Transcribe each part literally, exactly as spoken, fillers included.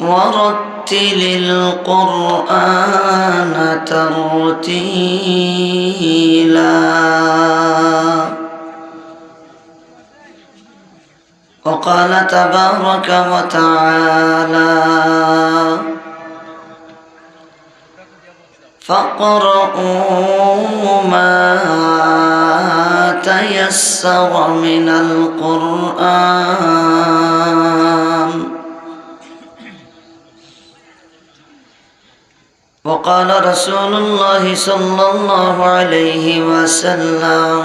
ورتل القرآن ترتيلا. وقال تبارك وتعالى: فاقرؤوا ما تيسر من القرآن. وقال رسول الله صلى الله عليه وسلم: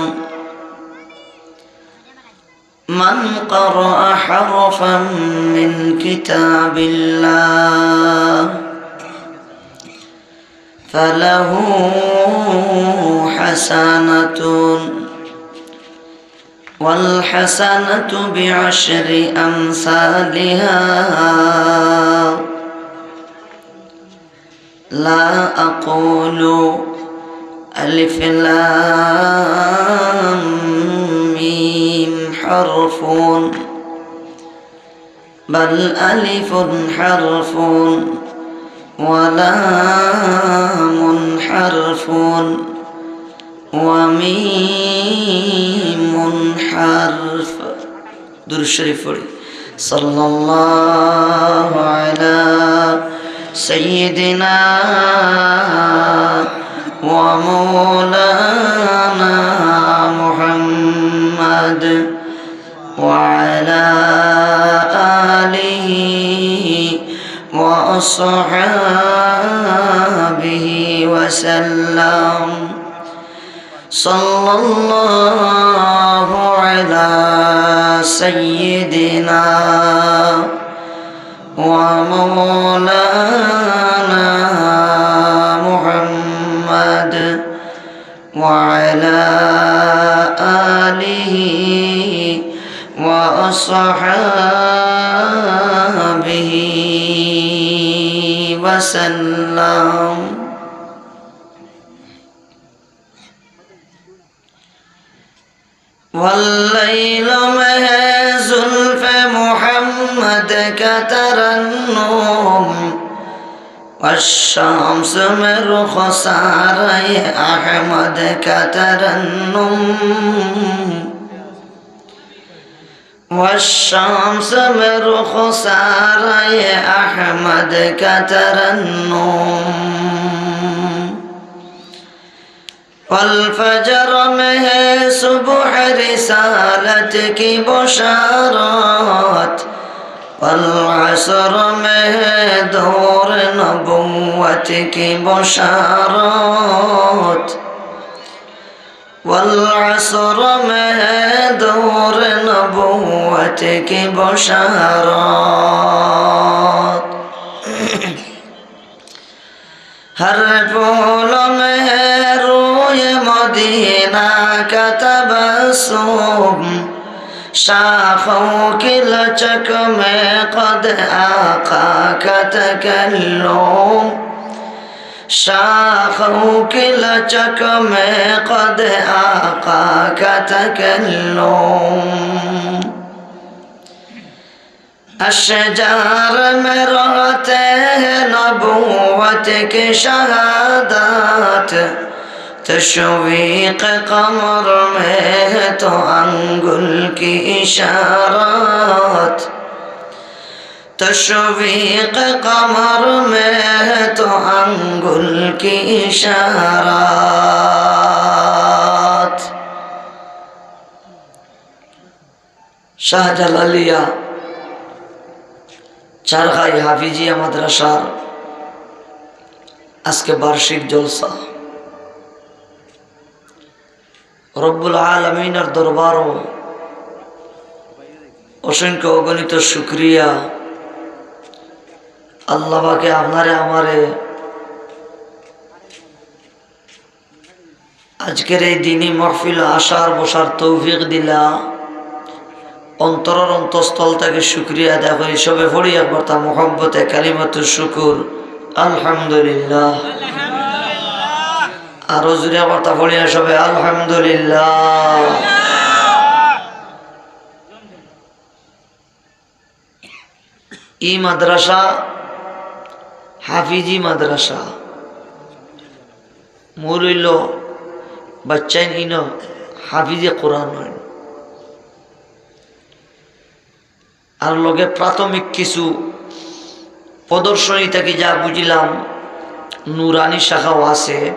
من قرأ حرفا من كتاب الله فله حسنة، والحسنة بعشر أمثالها. لا أقول ألف لام ميم حرف، بل ألف حرف ولام حرف وميم حرف. درود شريف পড়ি। صلى الله على سيدنا ومولانا محمد وعلى آله وأصحابه وسلم. صلى الله على سيدنا ومولانا محمد وعلى آله وأصحابه وسلم. والليل میں ہے زلف محمد کا ترنم، والشمس میں رخسار احمد کا ترنم، والشمس میں رخسار احمد کا ترنم۔ والفجر میں ہے صبح رسالت کی بشارت، والعصر میں ہے دور نبوت کی بشارت، والعصر میں ہے دور نبوت کی بشارت۔ ہر پھول میں ہے روئے مدینہ کا تبسم، شاخوں کی لچک میں قد آقا کا تکلم، شاخوں کی لچک میں قد آقا کا تکلم۔ اشجار میں رہتے ہیں نبوت کی شہادت، تشویق قمر میں ہے تو انگل کی اشارت، تشویق قمر میں ہے تو انگل کی اشارت۔ শাহজালালিয়া চারঘাই হাফিজিয়া মাদ্রাসার আজকে বার্ষিক জলসা। রব্বুল আলামিনের দরবারো অসংখ্য অগণিত শুকরিয়া, আল্লাহ পাকে আপনারে আমারে আজকের এই দিনী মাহফিল আসার বসার তৌফিক দিলা, অন্তরর অন্তঃস্থল থাকি শুকরিয়া আদায় করি। সবে পড়ি একবার তা মহব্বতে কালিমাতুশ শুকুর, আলহামদুলিল্লাহ। আরো জোরে একবার তা পড়ি না সবে, আলহামদুলিল্লাহ। ই মাদ্রাসা হাফিজি মাদ্রাসা, মৌলইল বাচ্চাইন ইন হাফিজে কোরআন অইন। আর লগে প্রাথমিক কিছু প্রদর্শনী থাকি যা বুঝিলাম, নুরানি শাখাও আছে,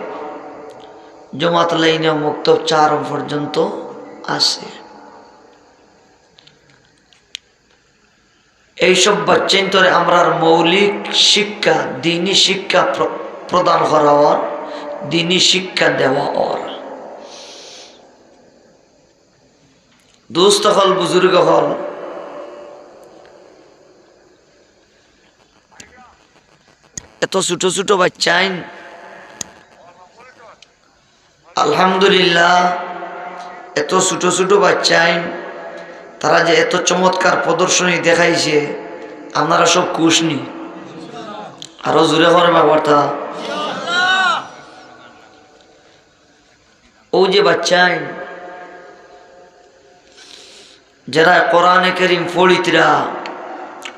জমাত লাইনে মক্তব চার পর্যন্ত আছে। এইসব বাচ্চাইন্তরে আমরার মৌলিক শিক্ষা, দ্বীনি শিক্ষা প্র-, প্রদান করা অর, দ্বীনি শিক্ষা দেওয়া অর। দোস্ত অকল, বুজুর্গ অকল, এত ছোট ছোট বাচ্চাইন, আলহামদুলিল্লাহ, এত ছোট ছোট বাচ্চাইন, তারা যে এত চমৎকার প্রদর্শনী দেখাইছে, আপনারা সব খুশ নি? আরো জোরে কইবা কথা। অউ যে বাচ্চাইন, যারা কোরআনে করিম পড়িতরা,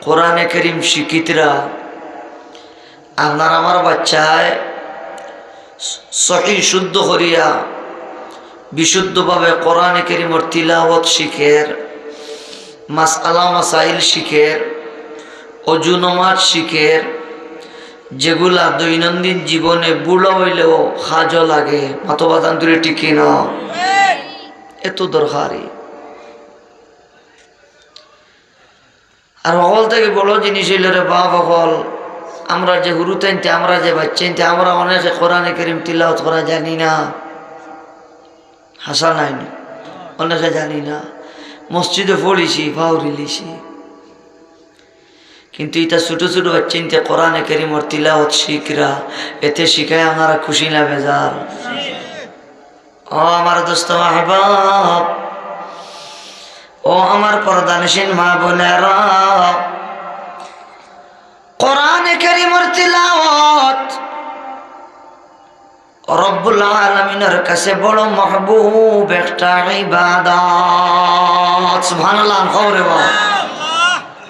কোরআনে করিম শিখিতরা, আপনার আমার বাচ্চায় সহি শুদ্ধ করিয়া বিশুদ্ধভাবে কোরআনে করিমর তিলাওয়াত শিখের, মাসআলা মাসাইল শিখের, অজু নমাজ শিখের, যেগুলা দৈনন্দিন জীবনে বুড়া অইলেও কাজো লাগে। মাতো বাজান, তুলে ঠিক কি না? এত দরকারি। আর অকল থাকি বড় জিনিস অইলো রে বাপ অকল, আমরা যে হুরুতাইন্তে, আমরা যে বাচ্চাইন্তে, আমরা অনেকে কোরআনে করিম তিলাওয়াত করা জানি না, হাছা নায় নি? অনেকে জানি না, মসজিদো পড়িছি, পাউরিলিছি। কিন্তু ইতা ছোট ছোট বাচ্চাইন্তে কোরআনে করিমর তিলাওয়াত শিখরা, এতে শিখায় আপনারা খুশি না বেজার? ও আমার দোস্ত আহবাব, ও আমার পর্দানশীন মা বোনেরা, কোরআনে করিমর তিলাওয়াত রব্বুল আলামিনর কাছে বড় মাহবুব একটা ইবাদত। সুবহানাল্লাহ, কও রে বাবা।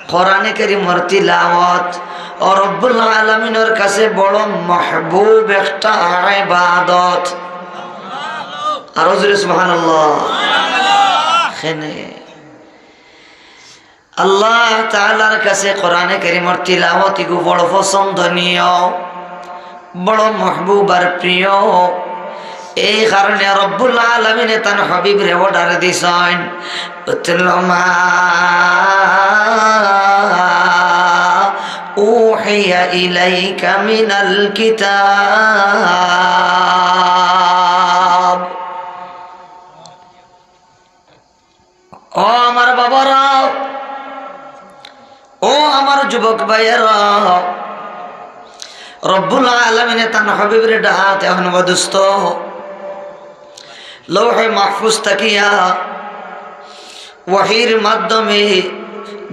কোরআনে করিমর তিলাওয়াত ও রব্বুল আলামিনর কাছে বড় মাহবুব একটা ইবাদত। আরো জোরে সুবহানাল্লাহ। কেনে আল্লাহ তাআলার কাছে কোরআনে করিমর তিলাওয়াত ইগু বড় পছন্দনীয়, বড় মাহবুব আর প্রিয়। এই কারণে রব্বুল আলামিনে তান হাবিবরে অর্ডার দিছইন, "উতলু মা উহিয়া ইলাইকা মিনাল কিতাব।" ও আমার বাবারা, ও আমার যুবক ভাইয়েরা, রব্বুল আলামিনে তান হাবিবরে ডাক দেওয়া অইন, ও দোস্ত, লৌহে মাহফুজ থাকিয়া ওহীর মাধ্যমে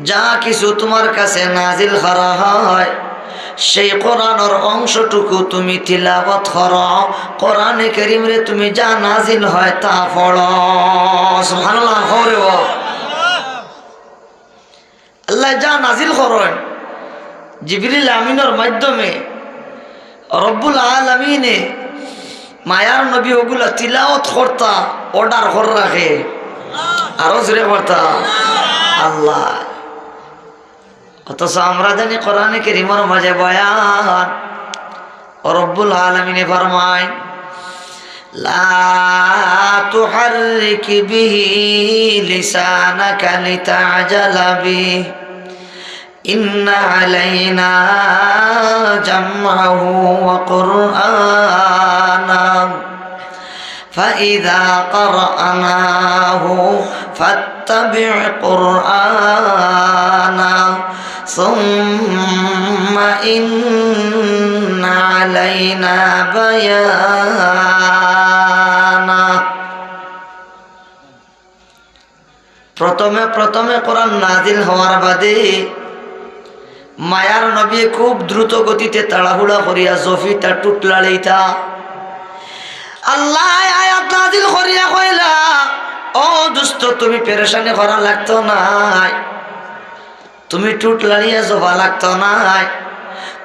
যা কিছু তুমার কাছে নাজিল করা হয়, সেই কোরআনর অংশটুকু তুমি তিলাওয়াত করো, কোরআনে করিমরে তুমি যা নাজিল হয় তা পড়ো। সুবহানাল্লাহ, কও রে বাবা। আল্লায় যা নাজিল করইন, জিবরিল আমিনর মাধ্যমে রব্বুল আলামিনে মায়ার নবী অগুলা তিলাওয়াত করতা অর্ডার করি রাখে। আরো জোরে করতা আল্লাহ। অথচ আমরা জানি কোরআনে করিমর মাঝে বয়ান, ও রব্বুল আলামিনে ফরমাইন, "লা তুহাররিক বিহি লিসানাকা লিতা'জালা বিহি, ইন্না আলাইনা জামআহু ওয়া কুরআনা।" فإذا قرأناه فاتبع قرآنه ثم إن علينا بيانه। প্রথমে প্রথমে কোরআন নাজিল হওয়ার বাদে মায়ার নবী খুব দ্রুত গতিতে তাড়াহুড়া করিয়া জফিতা, টুট লাড়িতা। আল্লায় আয়াত নাজিল করিয়া কইলা, "ও দোস্ত, তুমি পেরেশানি করা লাগতো নায়, তুমি টুট লাড়িয়া জফা লাগতো নায়,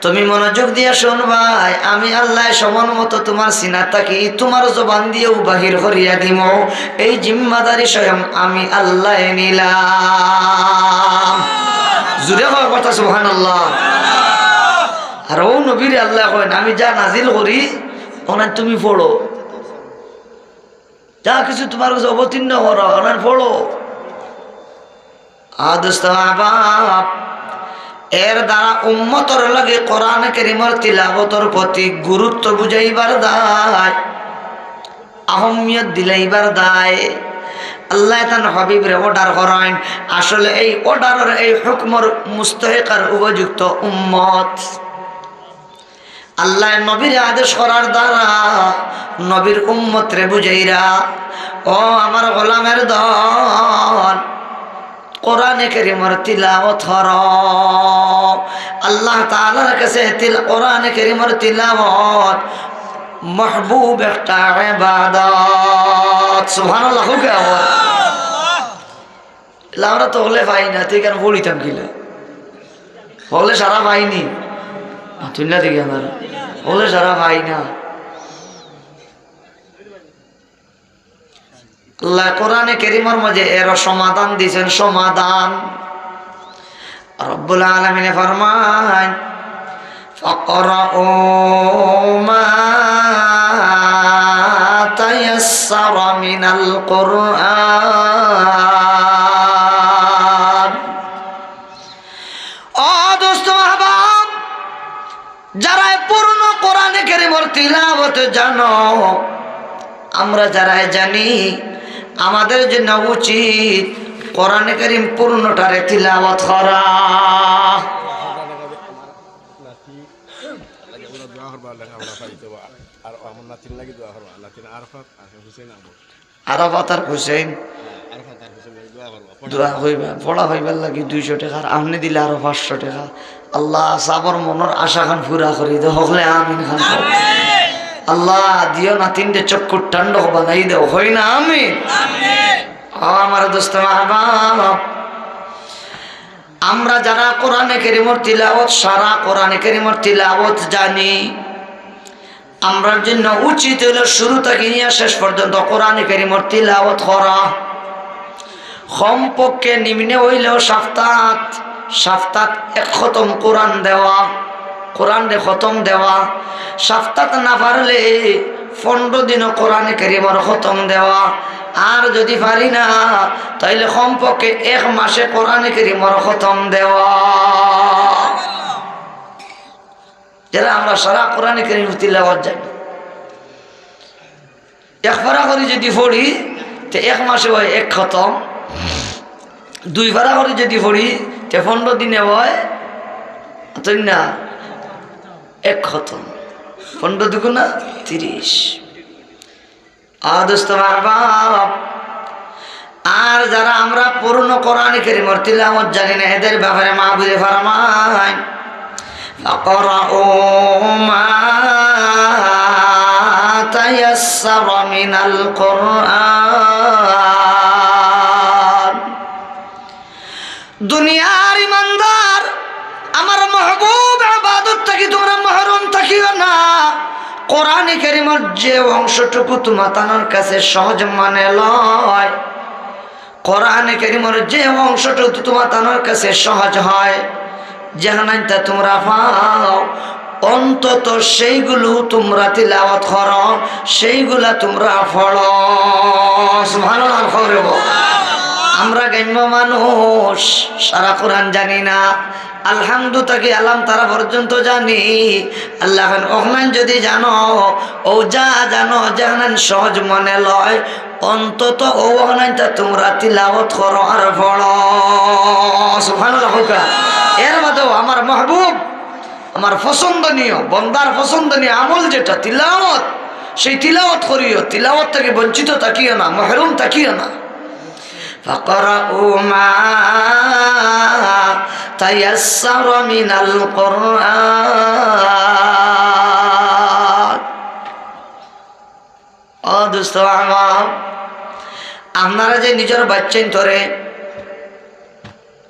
তুমি মনোযোগ দিয়া শুনবায়, আমি আল্লায় সময় মতো তুমার সিনা থাকি তুমার জবান দিয়াউ বাহির করিয়া দিমু। এই জিম্মাদারি স্বয়ং আমি আল্লায় নিলাম। জুরে কও কথা সুবহানাল্লাহ। আর অউ নবীরে আল্লায় কইন, আমি যা নাজিল করি, অখান তুমি পড়ো। যা কিছু তুমার গেছে অবতীর্ণ করা, অখান পড়ো। আ দোস্ত আহবাব, এর দ্বারা উম্মতর লগে কোরআন করিমর তিলাওয়াতর প্রতি গুরুত্ব বুঝাইবার দায়, আহমিয়ত দিলাইবার দায় আল্লায় তান হাবিবরে order করাইন। আসলে এই orderর, এই হুকুমর মুস্তাহিক আর উপযুক্ত উম্মত। আল্লায় নবীরে আদেশ করার দ্বারা নবীর উম্মতরে বুঝাইরা, ও আমার গোলামের দল, কোরআনে করিমর তিলাওয়াত করো। আল্লাহ তাআলার কাছে তিল-, কোরআনে করিমর তিলাওয়াত মাহবুব একটা ইবাদত। সুবহানাল্লাহ, কও কে আবার? ইলা আমরা তো হকলে পাই না, তে কেনে পড়িতাম কিলা? হকলে সারা পাইনি। আ, তুই না দেখি আমরা। হকলে সারা পাই না। আল্লায় কোরআনে করিমর মাঝে এর সমাধান দিছেন, সমাধান। রব্বুল আলামিনে ফরমাইন, فاقرؤوا ما تيسر من القرآن। ও দোস্ত আহবাব, যারা পূর্ণ কোরআনে করিমর তিলাওয়াত জানো, আমরা যারা জানি, আমাদের জন্য উচিত কোরআনে করিম পূর্ণটারে তিলাওয়াত করা। আর আমার নাতির লাগি দোয়া করবা, নাতিন আরাফাত আর হুসেন আহমদ। আরাফাত আর হুসেন। আরাফাত আর হুসেন লাগি দোয়া করবা। দোয়া কইবা, পড়া পাইবার লাগি দুইশো টেকা, আর আপনে দিলে আরো পাঁচশো টেকা। আল্লাহ, সাবর মনর আশা খান পুরা করি দে, হকলে আমিন খান কও। আল্লাহ, দিও নাতিনরে চক্ষুর ঠান্ডা বানাই দেও, কই না আমিন? ও আমার দোস্ত আহবাব, আমরা যারা কোরআনে করিমর তিলাওয়াত, সারা কোরআনে করিমর তিলাওয়াত জানি, আমরার জন্য উচিত হইল শুরু থাকি নিয়া শেষ পর্যন্ত কোরআনে করিমর তিলাওয়াত করা। কমপক্ষে নিম্নে হইলেও সাপ্তাত, সাপ্তাত এক খতম কোরআন দেওয়া, কোরআনরে খতম দেওয়া। সাপ্তাত না পারলে পনেরো দিনও কোরআনে করিমর খতম দেওয়া। আর যদি পারি না, তাইলে কমপক্ষে এক মাসে কোরআনে করিমর খতম দেওয়া। যারা আমরা সারা কোরআনে করিম তিলাওয়াত জানি, এক পারা করি যদি পড়ি, তে এক মাসে হয় এক খতম, দুই পারা করি যদি পড়ি, তে পনেরো দিনে হয়, তাই না, এক খতম, পনেরো দুগুণা তিরিশ। আ দোস্ত আহবাব, আর যারা আমরা পূর্ণ কোরআনে করিমর তিলাওয়াত জানি না, এদের ব্যাপারে মাহবুবে ফরমাইন, فاقرؤوا ما تيسر من القرآن। দুনিয়ার ইমানদার, আমার মাহবুব ইবাদত থাকি তোমরা মাহরুম থাকিও না। কোরআনে করিমর যে অংশটুকু তুমাতানর কাছে সহজ মনে লয়, কোরআনে করিমর যে অংশটুকু তুমাতানর কাছে সহজ হয়, যেহানাইনতা তোমরা পাও, অন্তত সেইগুলো তোমরা তিলাওয়াত করো, সেইগুলা তোমরা পড়ো। সুবহানাল্লাহ, পড়ব। আমরা গ্রাম্য মানুষ, সারা কোরআন জানি না, আলহামদু থাকি আলাম তারা পর্যন্ত জানি। আল্লাহ খান ওখান যদি জানো, ও যা জানো, যেহান সহজ মনে লয়, অন্তত ও ওখানটা তোমরা তিলাওয়াত করো আর পড়ো। সুবহানাল্লাহ কউক্কা। এর বাদেও আমার মাহবুব, আমার পছন্দনীয়, বন্দার পছন্দনীয় আমল যেটা তিলাওয়াত, সেই তিলাওয়াত করিও, তিলাওয়াত থাকি বঞ্চিত থাকিও না, মাহরুম থাকিও না। فاقرؤوا ما تيسر من القرآن। ও দোস্ত আমার, আপনারা যে নিজর বাচ্চাইন্তরে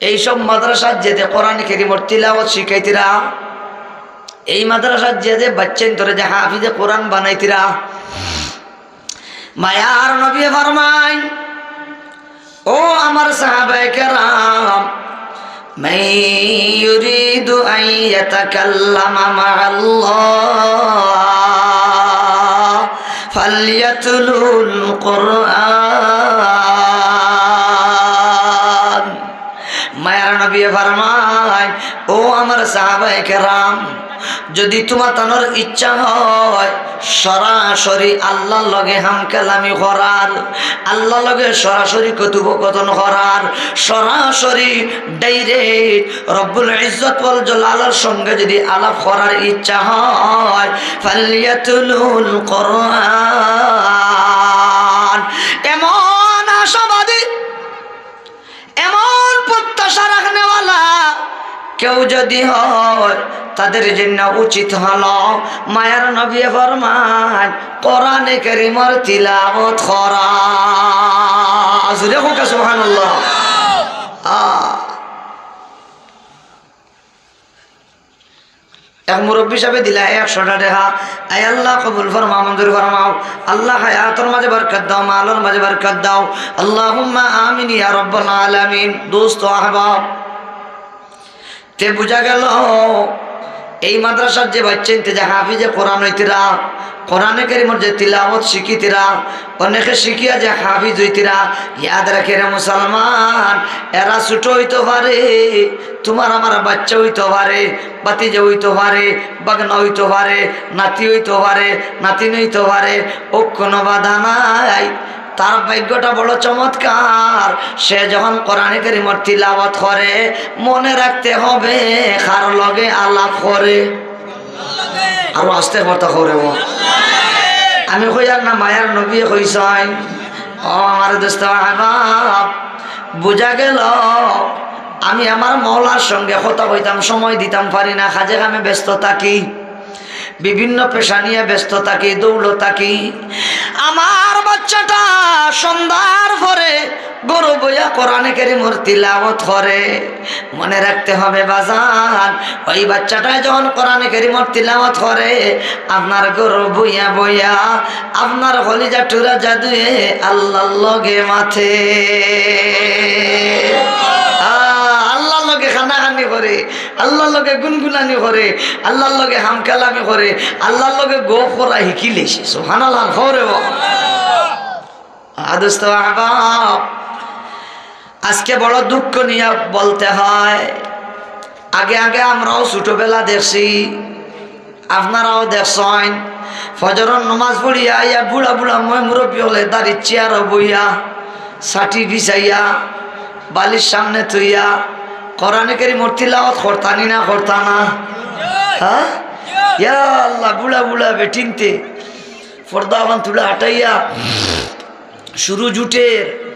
এইসব মাদ্রাসাত যেতে কোরআন করিমর তিলাওয়াত শিখাইতরা, এই মাদ্রাসাত যে যে বাচ্চাইন্তরে যে হাফিজে কোরআন বানাইতিরা, মায়ার নবী ফরমাইন, ও আমার সাহাবায়ে কেরাম, من يريد أن يتكلم مع الله فليتل القرآن। মায়ার নবী ফরমাইন, ও আমার সাহাবায়ে কেরাম, যদি তুমাতানর ইচ্ছা হয় সরাসরি আল্লার লগে হামকালামি করার, আল্লার লগে সরাসরি কথোপকথন করার, সরাসরি direct রব্বুল ইজ্জত ওয়াল জালালর সঙ্গে যদি আলাপ করার ইচ্ছা হয়, ফালিয়াতুলুল কোরআন। এমন আশাবাদী, এমন প্রত্যাশা রাখনেওয়ালা কেউ যদি হয়, তাদের জন্য উচিত হলো, মায়ার নবী ফরমাইন, কোরআনে কারীমর তিলাওয়াত করা। জোরে কউক্কা সুবহানাল্লাহ। আ। এক মুরব্বি সাবে দিলা একশোটা টেকা। আয় আল্লাহ, কবুল ফরমাও, মঞ্জুর ফরমাও। আল্লাহ, হায়াতর মাঝে বরকত দাও, মালর মাঝে বরকত দাও। আল্লাহুম্মা আমিন ইয়া রাব্বাল আলামিন। দোস্ত আহবাব, তে বুঝা গেল, এই মাদ্রাসার যে বাচ্চাইন্তে যে হাফিজে কোরআন অইতিরা, কোরআনে কারীমর যে তিলাওয়াত শিখিতিরা, অনেকে শিখিয়া যে হাফিজ অইতিরা, ইয়াদ রাখে রে মুসলমান, এরা ছোট অইতো পারে, তুমার আমার বাচ্চা অইতো পারে, ভাতিজা অইতো পারে, ভাগনা অইতো পারে, নাতি অইতো পারে, নাতিন অইতো পারে, অউ কুনু বাধা নাই। তার ভাগ্যটা বড় চমৎকার, সে যখন কোরআনে কারীমর তিলাওয়াত করে, মনে রাখতে হবে কার লগে আলাপ করে। আরো আস্তে কথা করে ও। আমি কইয়ার না, মায়ার নবী কইছইন। ও আমার দোস্ত আহবাব, বুঝা গেল, আমি আমার মওলার সঙ্গে কথা কইতাম, সময় দিতাম পারি না, কাজে কামে ব্যস্ত থাকি, বিভিন্ন পেশা নিয়া ব্যস্ত থাকি, দৌড়ো থাকি। আমার বাচ্চাটা সন্ধ্যার পরে ঘরো বইয়া কোরআনে কারীমর তিলাওয়াত করে। মনে রাখতে হবে বাজান, ওই বাচ্চাটায় যখন কোরআনে কারীমর তিলাওয়াত করে, আপনার ঘরো বইয়া বইয়া আপনার কলিজার টুকরা জাদুয়ে আল্লার লগে মাতে। আ, আল্লার লগে কানাকানি করে, আল্লার লগে গুনগুনানি করে, আল্লার লগে হামকালামি করে, আল্লার লগে গফ করা হিকিলিছে। সুবহানাল্লাহ, কও রে বাবা। আ, দোস্ত আহবাব, আজকে বড় দুঃখ নিয়া বলতে হয়, আগে আগে আমরাও ছোটবেলা দেখছি, আপনারাও দেখছইন, ফজরর নমাজ পড়িয়া আইয়া বুড়া বুড়া ময়-মুরব্বি অকলে দাড়ির চেয়ারো বইয়া, ছাটি বিছাইয়া, বালিশ সামনে থইয়া, কোরআনে কারীমর তিলাওয়াত করতা নি না করতা না? হ্যাঁ? ইয়া আল্লাহ, বুড়া বুড়া বেটিন্তে পর্দা অখান তুলা হাটাইয়া সুরুজ উঠের,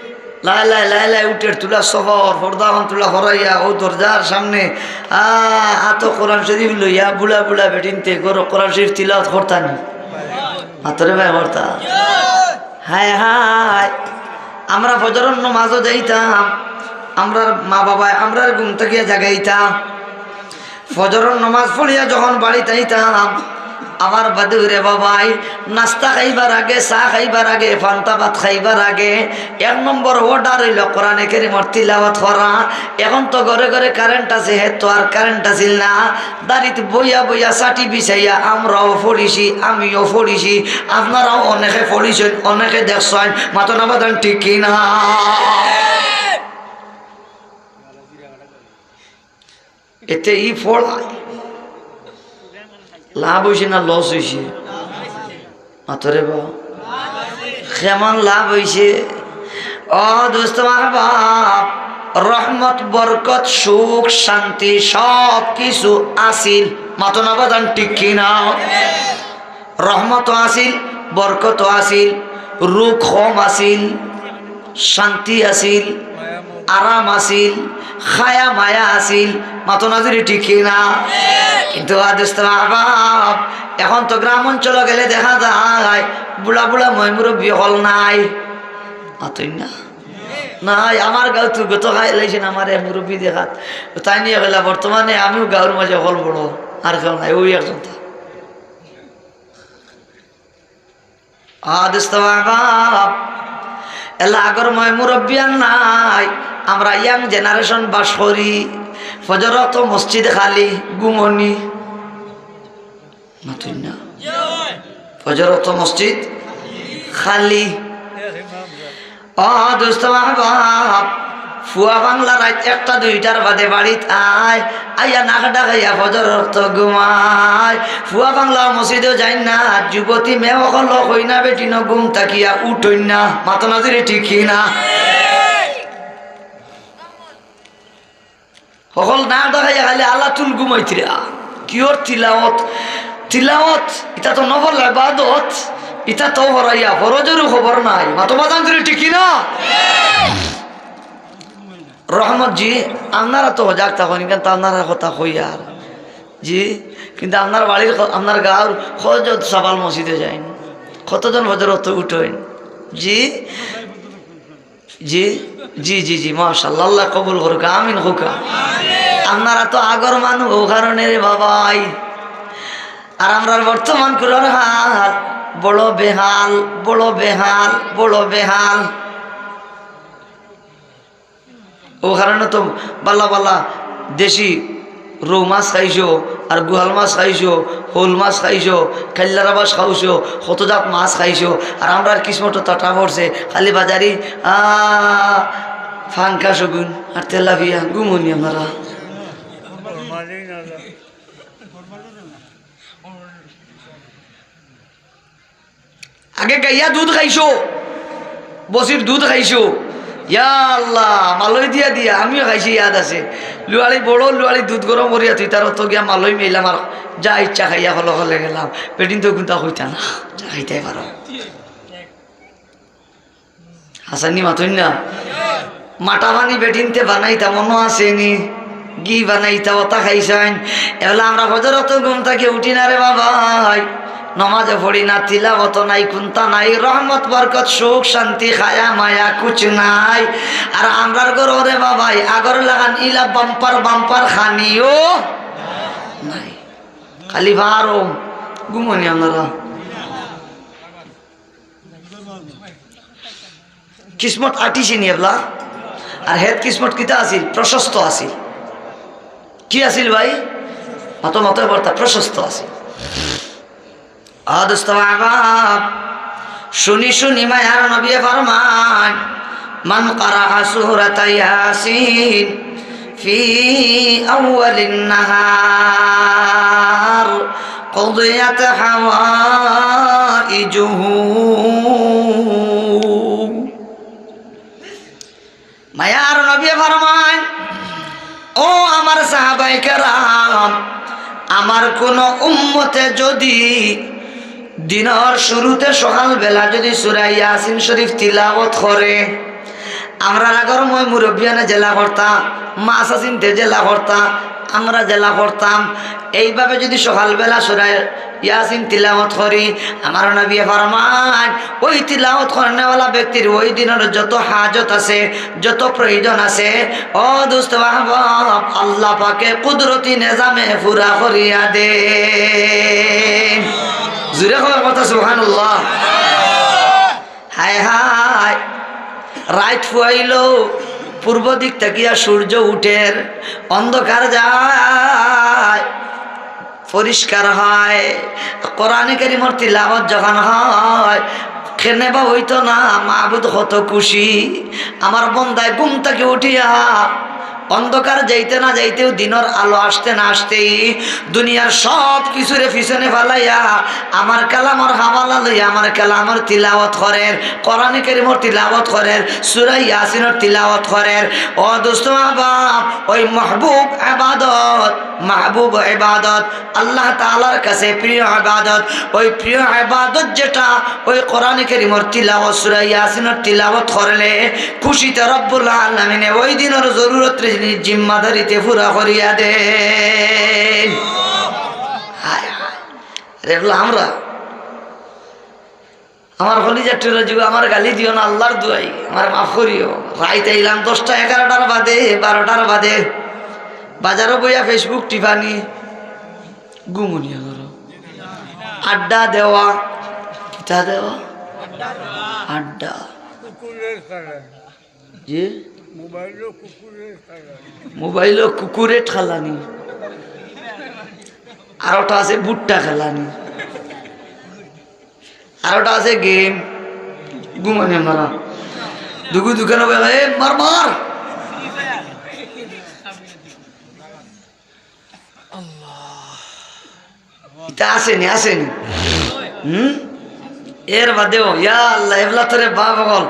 লায় লায় লায় লায় উঠের তুলা সফর, পর্দা অখান তুলা হরাইয়া, অউ দরজার সামনে, আ, আতো কোরআন শরীফ লইয়া, বুড়া বুড়া বেটিন্তে ঘরো কোরআন শরীফ তিলাওয়াত করতা নি? মাতো রে ভাই, করতা। হায় হায়, আমরা ফজরর নমাজো যাইতাম, আমরার মা-বাবায় আমরারে ঘুম থাকিয়া জাগাইতা। ফজরর নমাজ পড়িয়া যখন বাড়িত আইতাম, আমার বাদে রে বাবাই, নাস্তা খাইবার আগে, চা খাইবার আগে, পান্তা ভাত খাইবার আগে, এক নম্বর order অইলো কোরআনে কারীমর তিলাওয়াত করা। এখন তো ঘরে ঘরে কারেন্ট আছে, হে তো আর কারেন্ট আছিল না। দাড়িত বইয়া বইয়া ছাটি বিছাইয়া আমরাও পড়িছি, আমিও পড়িছি, আপনারাও অনেকে পড়িছইন, অনেকে দেখছইন, মাতো না বাজান, ঠিক কি না? এতে ই পড়ায় লাভ অইছে না লস অইছে? মাতো রে বা, কেমন লাভ অইছে? ও দোস্ত আহবাব, রহমত, বরকত, সুখ, শান্তি সব কিছু আছিল। মাতো না বাজান, ঠিক কি না? রহমতও আছিল, বরকতও আছিল, রোগ কম আছিল, শান্তি আছিল, আরাম আছিল, খায়া মায়া আছিল, মাতো না জুরে, ঠিক কি না? কিন্তু আ দোস্ত আহবাব, এখন তো গ্রাম অঞ্চলো গেলে দেখা যায় বুড়া বুড়া ময়-মুরব্বি অকল নাই, মাতইন না। নাই, আমার গাঁওত গত কাইল আইছইন আমার এক মুরব্বি দেখাত। তাইন কইলা, বর্তমানে আমিও গাঁওর মাঝে হকল বড়, আর কেউ নাই, অউ একজন তা। আ, দোস্ত আহবাব, এলা আগর ময় মুরব্বিয়ান নাই, আমরা young generation বাস করি। ফজর অক্ত মসজিদ খালি, ঘুমনি। মাতইন না। ফজর অক্ত মসজিদ খালি। ও দোস্ত আহবাব, ফুয়া বাংলা রাইত একটা দুইটার বাদে বাড়িত আয়, আইয়া নাক ডাকাইয়া ফজর অক্ত ঘুমায়। ফুয়া বাংলা মসজিদো যাইন না, যুবতী মেয়ে অকল কইনা বেটিনও ঘুম থাকিয়া উঠইন না। মাতো না জুরে, ঠিক কি না? হকল নাক ডাকাইয়া খালি আলাতুল ঘুমাইতরা। কিওর তিলাওত? তিলাওত, ইতা তো নফল ইবাদত, ইতা তো হরাইয়া, ফরজরও খবর নাই। মাতো বাজান জুরে, ঠিক কি না? রহমত জি, আপনারা তো হজাগ থাকইন, কিন্তু আপনারা কথা কইয়ার। জি, কিন্তু আপনার বাড়ির ক-, আপনার গাঁওর কয়জন সাবাল মসজিদো যাইন? কতজন ফজর অক্ত উঠইন? জি? জি, জি, জি, জি, মাশাআল্লাহ, আল্লাহ কবুল করুক, আমিন কউক্কা। আপনারা তো আগর মানুষ, অউ কারণে রে বাবাই। আর আমরার বর্তমান কুরার হাল বড় বেহাল, বড় বেহাল, বড় বেহাল। অউ কারণে তো বালা বালা দেশি রউ মাছ খাইছো, আর গুহাল মাছ খাইছো, হউল মাছ খাইছো, কাইল্লার আবাস খাওছো, কত জাত মাছ খাইছো, আর আমরার কিসমতো তাটা পড়ছে, খালি বাজারি, আ, ফাঙ্কাস অগুন আর তেলাপিয়া, ঘুমনি আপনারা। আগে গাইয়া দুধ খাইছো, বছির দুধ খাইছো। ইয়া আল্লাহ, মালই দিয়া দিয়া, আমিও খাইছি, ইয়াদ আছে। লুয়ালি বড়, লুয়ালি দুধ গরম করিয়া থুইতার, অত গিয়া মালই মেইলাম আর যা ইচ্ছা খাইয়া হকলে হকলে গেলাম। বেটিন্তে কুন্তা কইতা না, যা খাইতায় পারো। হাছানি মাতইন না। মাটা পানি বেটিন্তে বানাইতা মনো আছে নি? ঘি বানাইতা, অতা খাইছইন। এবেলা আমরা ফজর অক্ত ঘুম থাকি উঠি না রে বাবাই, নমাজও পড়ি না, তিলাওত নাই, কুন্তা নাই, রহমত বরকত সুখ শান্তি খায়া মায়া কুছ নাই। আর আমরার ঘরো রে বাবাই আগর লাখান ইলা বাম্পার বাম্পার খানিও নাই, খালি বারো ঘুমনি আপনারা। কিসমত আটিছে নি এবলা? আর হেত কিসমত কিতা আছিল? প্রশস্ত আছিল। কি আছিল ভাই? মাতো মাতো বলতা, প্রশস্ত আছিল। আ দোস্ত আহবাব, শুনি শুনি মায়ার নবী ফরমাইন, من قرأ سورة ياسين في أول النهار قضيت حوائجه। মায়ার নবী ফরমাইন, ও আমার সাহাবায়ে কেরাম, আমার কুনু উম্মতে যুদি দিনর শুরুতে সকালবেলা যুদি সূরা ইয়াসিন শরীফ তিলাওত করে, আমরার আগর ময় মুরব্বিয়ানে যেলা করতা, মাছ আসিনতে যেলা করতা, আমরা যেলা করতাম, এইভাবে যুদি সকালবেলা সূরা ইয়াসিন তিলাওত করি, আমার নবী ফরমাইন, ওই তিলাওত করনেওয়ালা ব্যক্তির ওই দিনর যত হাজত আছে, যত প্রয়োজন আছে, ও দোস্ত আহবাব, আল্লাহ পাকে কুদরতি নিজামে পুরা করিয়া দেইন। জুরে কও কথা, সুবহানাল্লাহ। হায় হায়, রাইত ফুয়াইলো, পূর্ব দিক থাকিয়া সূর্য উঠের, অন্ধকার যায়, পরিষ্কার হয়। কোরআনে কারীমর তিলাওয়াত যখন হয়, কেনে বা অইতো না, মাবুদ কত খুশি। আমার বন্দায় ঘুম থাকি উঠিয়া অন্ধকার যাইতে না যাইতেউ দিনর আলো আসতে না আসতেউ দুনিয়ার সব কিছুরে পিছনে ফালাইয়া আমার কালামর হাওয়ালা লইয়া আমার কালামর তিলাওয়াত করের, কোরআনে কারীমর তিলাওয়াত করের, সূরা ইয়াসিনর তিলাওয়াত করের। ও দোস্ত আহবাব, ওই মাহবুব ইবাদত, মাহবুব ইবাদত, আল্লাহ তাআলার কাছে প্রিয় ইবাদত, ওই প্রিয় ইবাদত যেটা, ওই কোরআনে কারীমর তিলাওয়াত, সূরা ইয়াসিনর তিলাওয়াত করলে খুশিতে রব্বুল আলামিনে ওই দিনর জরুরতরে জিম্মাদারিতে পুরা করিয়া দেইন। হায় হায়। আরে এগুলা আমরা আমার কলিজার টুকরা যুবক, আমার গালি দিও না, আল্লার দোয়াই, আমার মাফ করিও। রাইত আইলাম দশটা, এগারোটার বাদে, বারোটার বাদে, বাজারো বইয়া Facebook টিপানি, ঘুমুনিয়া করো, আড্ডা দেওয়া, কিতা দেওয়া, আড্ডা। জি, মোবাইলো কুকুরে ঠেলানি, আরোটা আছে ভুট্টা খেলানি, আরোটা আছে গেম, ঘুমানি মারা। দুগু দুখানো বলে, "এ, মার, মার।" ইতা আছেনি, আছেনি? হুম? এর বাদেও, ইয়া আল্লাহ, এবলা তোরে বাপ অকল,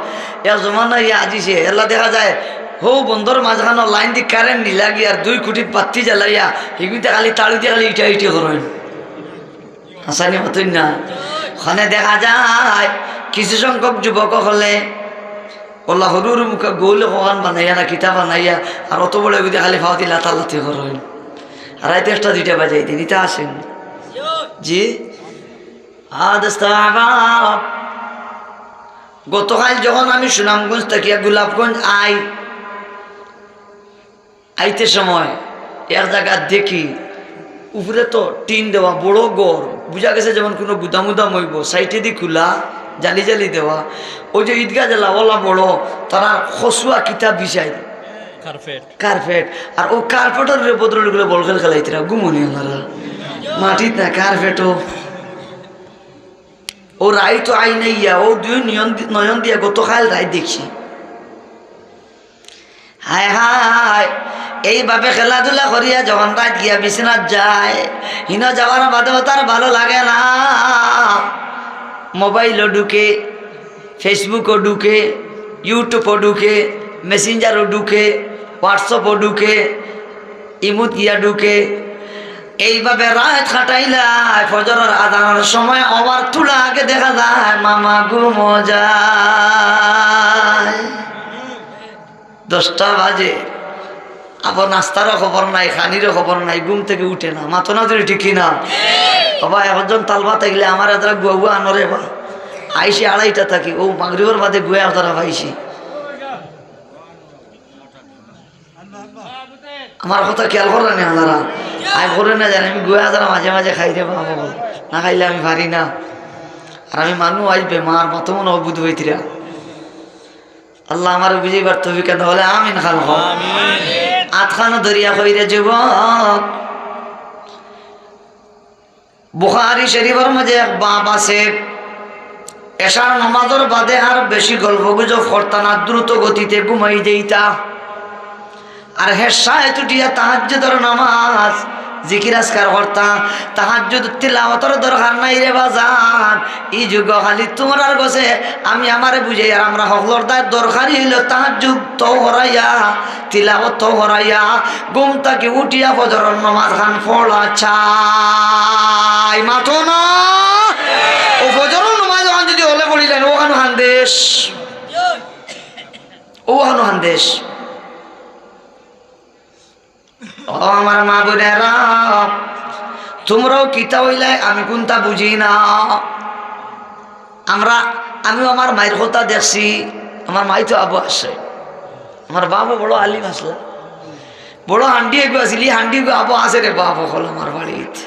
এক জমানা ইয়া আজিছে, এলা দেখা যায়, হউ বন্দর মাঝখানো লাইন দি কারেন্ট নিলাগি আর দুই খুঁটিত বাত্তি জ্বালাইয়া, হিগুইতে খালি তাড়ি দিয়া খালি ইটা ইটি করইন। হাসানি মতন না। ওখানে দেখা যায় কিছু সংখ্যক যুবক অকলে ওলা হুরু হুরু মুখা গোল কখান বানাইয়া না কিতা বানাইয়া আর অত বড় এগুদি খালি ফাওতি লাতালাতি করইন। আর রাইতে একটা দুইটা বাজাই দিন, ইতা আছেনি? জি? আ দোস্ত আহবাব, গতকাল যখন আমি সুনামগঞ্জ থাকিয়া গোলাপগঞ্জ আই, আইতে সময় এক জাগাত দেখি উপরে তো টিন দেওয়া বড় ঘর, বুঝা গেছে যেমন কুনু গুদাম উদাম অইবো, সাইডেদি খুলা, জালি জালি দেওয়া। ওই যে ইদগা যেলা ওলা বড়, তারার খসুয়া কিতা বিছাইল, কার্পেট। কার্পেট। আর ও কার্পেটর উপরে ভদ্রলোকগুলো বল খেল খেলাইতরা, ঘুমুনি ওনারা। মাটিত না, কার্পেটও। ও রাইত আই নাইয়া, ও দুই নয়ন দি-, নয়ন দিয়া গতকাল রাইত দেখছি। হায় হায়, এইভাবে খেলাধুলা করিয়া যখন রাইত গিয়া বিছনাত যায়, হিনো যাওয়ার বাদেও তার ভালো লাগে না। মোবাইলও ঢুকে, Facebook-ও ঢুকে, YouTube-ও ঢুকে, Messenger-ও ঢুকে, WhatsApp-ও ঢুকে, ইমুত গিয়া ঢুকে। এইভাবে রাইত কাটাইলায়, ফজরর আজানর সময় আবার থুড়া আগে দেখা যায় মামা ঘুমো যায়। দশটা বাজে, আবার নাস্তারও খবর নাই, খানিরও খবর নাই, ঘুম থাকি উঠে না, মাতো না ধরে ঠিকই না। বাবা, একজন তালবা থাকলে আমার এতটা গুয়া গুয়া আনরে বা। আইসি আড়াইটা থাকি, ও মাগরিবর বাদে গুয়া এতটা পাইছি। আমার কথা খেয়াল কররা নি আপনারা? আই করে না জানি, আমি গুয়া যারা মাঝে মাঝে খাই রে বাবা, না খাইলে আমি পারি না। আর আমি মানু আইজ বেমার, মাতো মনে অবুধ হইতিরা। আল্লাহ আমারে বুঝাইবার তৌফিক দেন, তাহলে আমিন খান কও। আমিন। আতখানো দরিয়া কইরে যুবক। বুখারী শরীফর মাঝে এক বাব আছে, এশার নামাজর বাদে আর বেশি গল্প গুজব করতা না, দ্রুত গতিতে ঘুমাই যাইতা। আর হেশায় উঠিয়া তাহাজ্জুদর নামাজ, জিকির আজকার করতা। তাহাজ্জুদ তিলাওয়াতর দরকার নাই রে বাজান। ই যুগ খালি তুমরার গেছে আমি আমারে বুঝাই, আর আমরা হকলর দায় দরকারি হইল তাহাজ্জুদ তো হরাইয়া, তিলাওয়াত তো হরাইয়া, ঘুম থাকি উঠিয়া ফজরর নামাজ খান পড়া চাই। মাতো না? ও ফজরর নামাজ খান যদি হলে পড়িলেন, ওখানো হান্দেশ। ও হানো হান্দেশ। ও আমার মা বোনেরা, তুমরাও কিতা অইলায়, আমি কুনতা বুঝি না। আমরা, আমিও আমার মাইর কথা দেখছি, আমার মাই তো আবু আছে, আমার বাবও বড় আলিম আসলা, বড় হান্ডি এগু আছিল, ই হান্ডি এগু আবু আছে রে বাপ অকল আমার বাড়িত।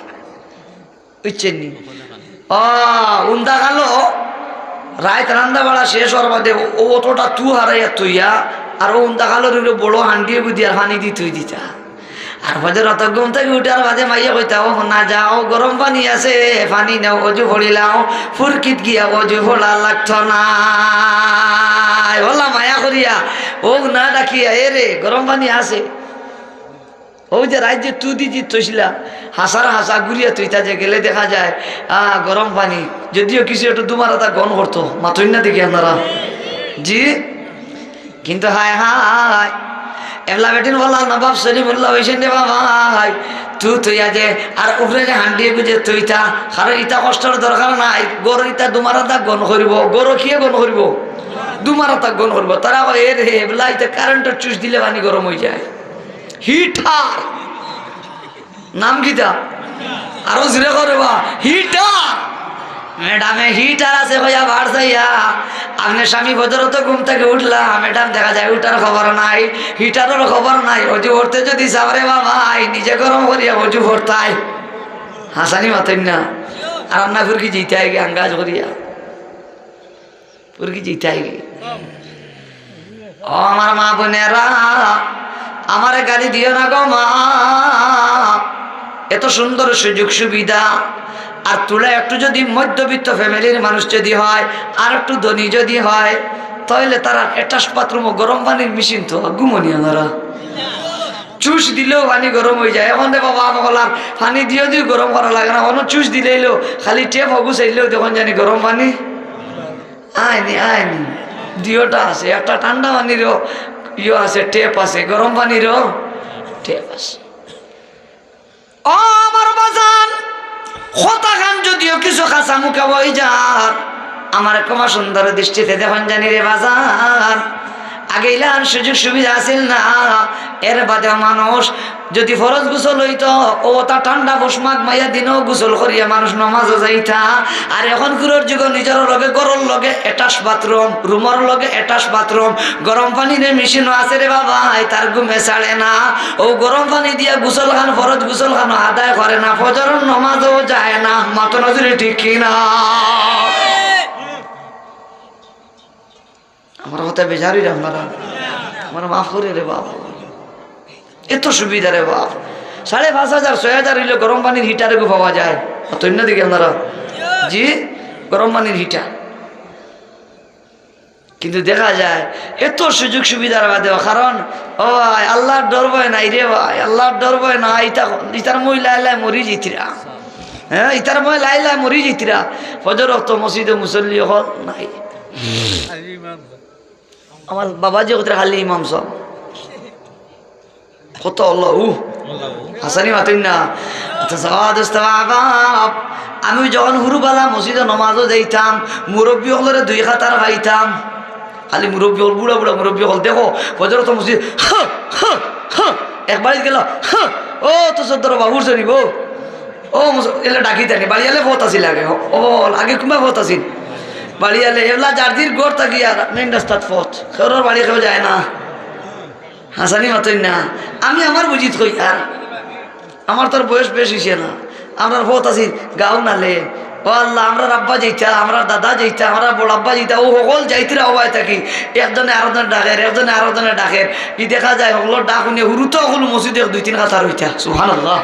বুঝছেন নি? ও, উন্দা কালো, রাইত রান্দা বাড়া শেষ হওয়ার বাদে ও, ও অতটা তু হারাইয়া থইয়া, আর ও উন্দা কালো রইল বড় হান্ডি এগু দিয়া পানি দি থই দিতা। আর ফজর রাত ঘুম থাকি উঠার বাদে মাইয়ে কইতা, "ও না যাও, গরম পানি আছে, পানি নেও, অজু পড়িলাও, ফুরকিত গিয়া অজু পড়া লাগতো না।" ওলা মায়া করিয়া, ও না ডাকিয়া, "এ রে, গরম পানি আছে।" ও যে রাইত যে তু দি দি থইছিলা, হাসার হাসা ঘুরিয়া থইতা যে গেলে দেখা যায়, আ, গরম পানি, যদিও কিছু একটু দুমারাতা গন করতো, মাতইন না দেখি আপনারা। জি? কিন্তু হায় হায়, এবলা বেটিন বলা নবাব সলিমুল্লাহ হইছেন রে বাবা, হায়, তু থইয়া যে, আর উপরে যে হান্ডি এগু যে থইতা, কারণ ইতা কষ্টর দরকার নাই, গরু ইতা দুমারাতা গন করিব, গরু কিয়ে গন করিব? দুমারাতা গন করিব। তারা কয়, "এ রে, এবলা ইতা কারেন্টর চুইচ দিলে পানি গরম হয়ে যায়।" হিটার। নাম কিতা? আরো জোরে করে বা, হিটার। ম্যাডামে হিটার আছে কইয়া বার চাইয়া, আপনে স্বামী ফজরতো ঘুম থাকি উঠলা, ম্যাডাম দেখা যায় উঠার খবর নাই, হিটারর খবর নাই। অজু করতে যদি চাও রে বাবাই, নিজে গরম করিয়া অজু করতায়। হাসানি মাতইন না। আর রান্না ফুরকি যিতায় গি আঙ্গাজ করিয়া। ফুরকি যিতায় গি। ও আমার মা বোনেরা, আমারে গালি দিও না গো মা। এত সুন্দর সুযোগ সুবিধা, আর তুলা একটু যদি মধ্যবিত্ত ফ্যামিলির মানুষ যদি হয়, আর একটু ধনী যদি হয়, তাইলে তারার অ্যাটাচ বাথরুমো গরম পানির মেশিন তো ঘুমনি আমারা। চুষ দিলেও পানি গরম অইযায়। অখন রে বাবা, আমকলার পানি দিও দিও গরম করা লাগে না, অনো চুষ দিলেইলো, খালি ট্যাপ হগু চাইলেও দেখইন জানি গরম পানি আইনি, আইনি। দুইওটা আছে, একটা ঠান্ডা পানিরও ইয়ে আছে, ট্যাপ আছে, গরম পানিরও ট্যাপ আছে। ও আমার বাজান, কথাখান যদিও কিছু কাঁচা মুখা অইযার, আমারে ক্ষমা সুন্দর দৃষ্টিতে দেখইন জানি রে বাজান। আগে ইলান সুযোগ সুবিধা আছিল না, এর বাদেও মানুষ যদি ফরজ গোসল অইতো, অউ তা ঠান্ডা পৌষ মাঘ মাইয়া দিনও গোসল করিয়া মানুষ নমাজো যাইতা। আর অখনকুরর যুগো নিজর লগে, ঘরর লগে অ্যাটাচ বাথরুম, রুমর লগে অ্যাটাচ বাথরুম, গরম পানির মেশিনও আছে রে বাবা, তার ঘুমে ছাড়ে না। অউ গরম পানি দিয়া গোসলখান, ফরজ গোসলখানও আদায় করে না, ফজরর নমাজও যায় না। মাতো না জুরে, ঠিক কি না? আমার কথা বেজার অইরা আপনারা, আমারে মাফ করি রে বাপ। এত সুবিধা রে বাপ, সাড়ে পাঁচ হাজার, ছয় হাজার অইলে গরম পানির হিটার এগু পাওয়া যায়। অত অন্য দিকে আপনারা, জি, গরম পানির হিটার। কিন্তু দেখা যায় এত সুযোগ সুবিধার বাদেও, কারণ ও ভাই, আল্লার ডর ভয় নাই রে ভাই, আল্লার ডর ভয় নাই। ইতা, ইতার মই লাই লাই মরি যিতরা, হ্যাঁ, ইতার মই লাই লাই মরি যিতরা। ফজর অক্ত মসজিদো মুসল্লি অকল নাই। আমার বাবা যে কথা খালি ইমাম সাব। কত আল্লাহ, উ। হাসানি মাতইন না। আচ্ছা, সাবা দোস্ত বাবা, আমি যখন হুরুবালা মসজিদো নমাজো যাইতাম, মুরব্বি অকলরে দুই কাতার পাইতাম। খালি মুরব্বি অকল, বুড়া বুড়া মুরব্বি অকল, দেখো, ফজর অক্ত মসজিদ, হা, হা, হা, এক বাড়িত গেল, হা, ও তো সদ্দর বাবুর শরীফ, ও। ও মুস-, এলা ডাকিতা নি, বাড়িয়ালে ফত আছিল আগে। ও, ও, আগে কুনবা ফত আছিল? বাড়িয়ালে, এলা যার যির ঘর থাকি আর মেইন রাস্তাত ফত। কেউরর বাড়ি কেউ যায় না। হাসানি মাতইন না। আমি আমার বুঝিত কই আর। আমার তো আর বয়স বেশ অইছে না। আমরার ফত আছিল গাঁও নালে। ও আল্লাহ, আমরার আব্বা যাইতা, আমরার দাদা যাইতা, আমরার বড় আব্বা যাইতা, অউ হকল যাইতরা অবায় থাকি। একজনে আরোজনে ডাকের, একজনে আরোজনে ডাকের। ই দেখা যায় হকলর ডাক হুনিয়া হুরুতা হকল মসজিদো এক দুই তিন কাতার অইতা। সুবহানাল্লাহ।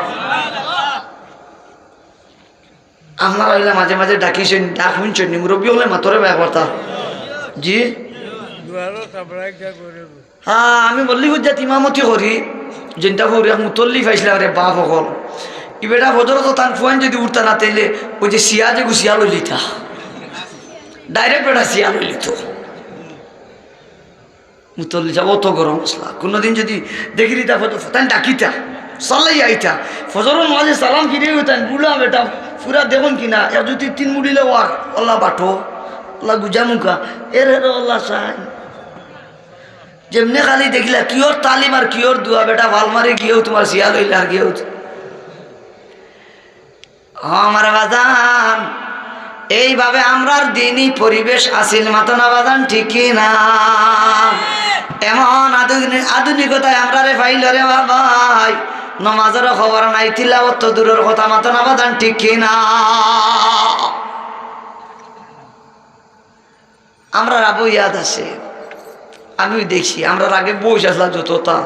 আপনারা অইলা মাঝে মাঝে ডাকিছইন, ডাক হুনছইন নি? মুরব্বি অকলে মাতরে বায় করতা। জি? দুয়ারো সাবরাইকা করে। হ্যাঁ, আমি মল্লিক হুজ্জাত ইমামতি করি। যেনটা করি এক মুতল্লি পাইছিলাম রে বাপ অকল। ই বেটা ফজরো তো তান ফুয়াইন যদি উঠতা না, তাইলে অউ যে শিয়া যে গুছিয়া লইলিতা। Direct বেটা শিয়া লইলিতো। মুতল্লি সাব অত গরম মসলা। কুনুদিন যদি দেখিলিতা ফজর, তাইন ডাকিতা, সাল্লাই আইতা। ফজরর নমাজে সালাম ফিরাইও তাইন, বুড়া বেটা, ফুরা দেখইন কি না, এক জুতি তিন মুড়িলে ওয়ার, আল্লাহ বাটো, আল্লাহ গুজা মুখা, এর হেরো আল্লাহ চাই। যেমনে খালি দেখিলা, কিওর তালিম আর কিওর দোয়া, বেটা, ফাল মারি গিয়াউ তুমার শিয়া লইলা আর গিয়াউ। ও আমার বাজান, এইভাবে আমরার দিনই পরিবেশ আছিল, মাতো না বাজান, ঠিক কি না? এমন আধুনি-, আধুনিকতায় আমরারে পাইলো রে বাবাই, নমাজর খবর নাই, তিলাওত তো দূরর কথা, মাতো না বাজান, ঠিক কি না? আমরার আবু ইয়াদ আছে, আমিও দেখছি, আমরার আগে বয়স আসলা যততা।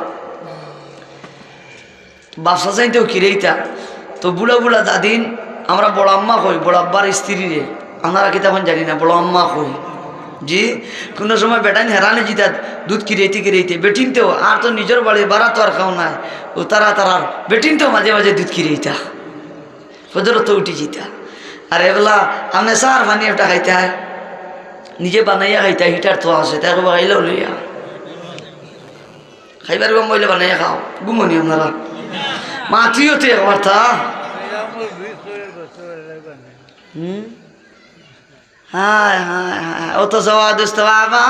বাফসা চাইতেও কিরেইতা, তো বুড়া বুড়া দাদিন, আমরা বড় আম্মা কই, বড় আব্বার স্ত্রীরে, আমরা কিতা কইন জানি না, বড় আম্মা কই। জি, কুনু সময় বেটাইন হেরানে যিতা দুধ কিরেইতে কিরেইতে, বেটিনতেও, আর তো নিজর বাড়ি বাড়া তো আর খাও নাই, ও তারা তারার বেটিনতেও মাঝে মাঝে দুধ কিরেইতা। ফজরত উঠি যিতা। আর এবলা আপনে চার পানি একটা খাইতা, নিজে বানাইয়া খাইতা, হিটার তো আছে, তাই কবা খাইলেও লইয়া। খাইবার গম বইলে বানাইয়া খাও, ঘুমনি আপনারা। মাতিও তো একবার তা। হুম? হায়, হায়, হায়। অথচ ও দোস্ত বাবা,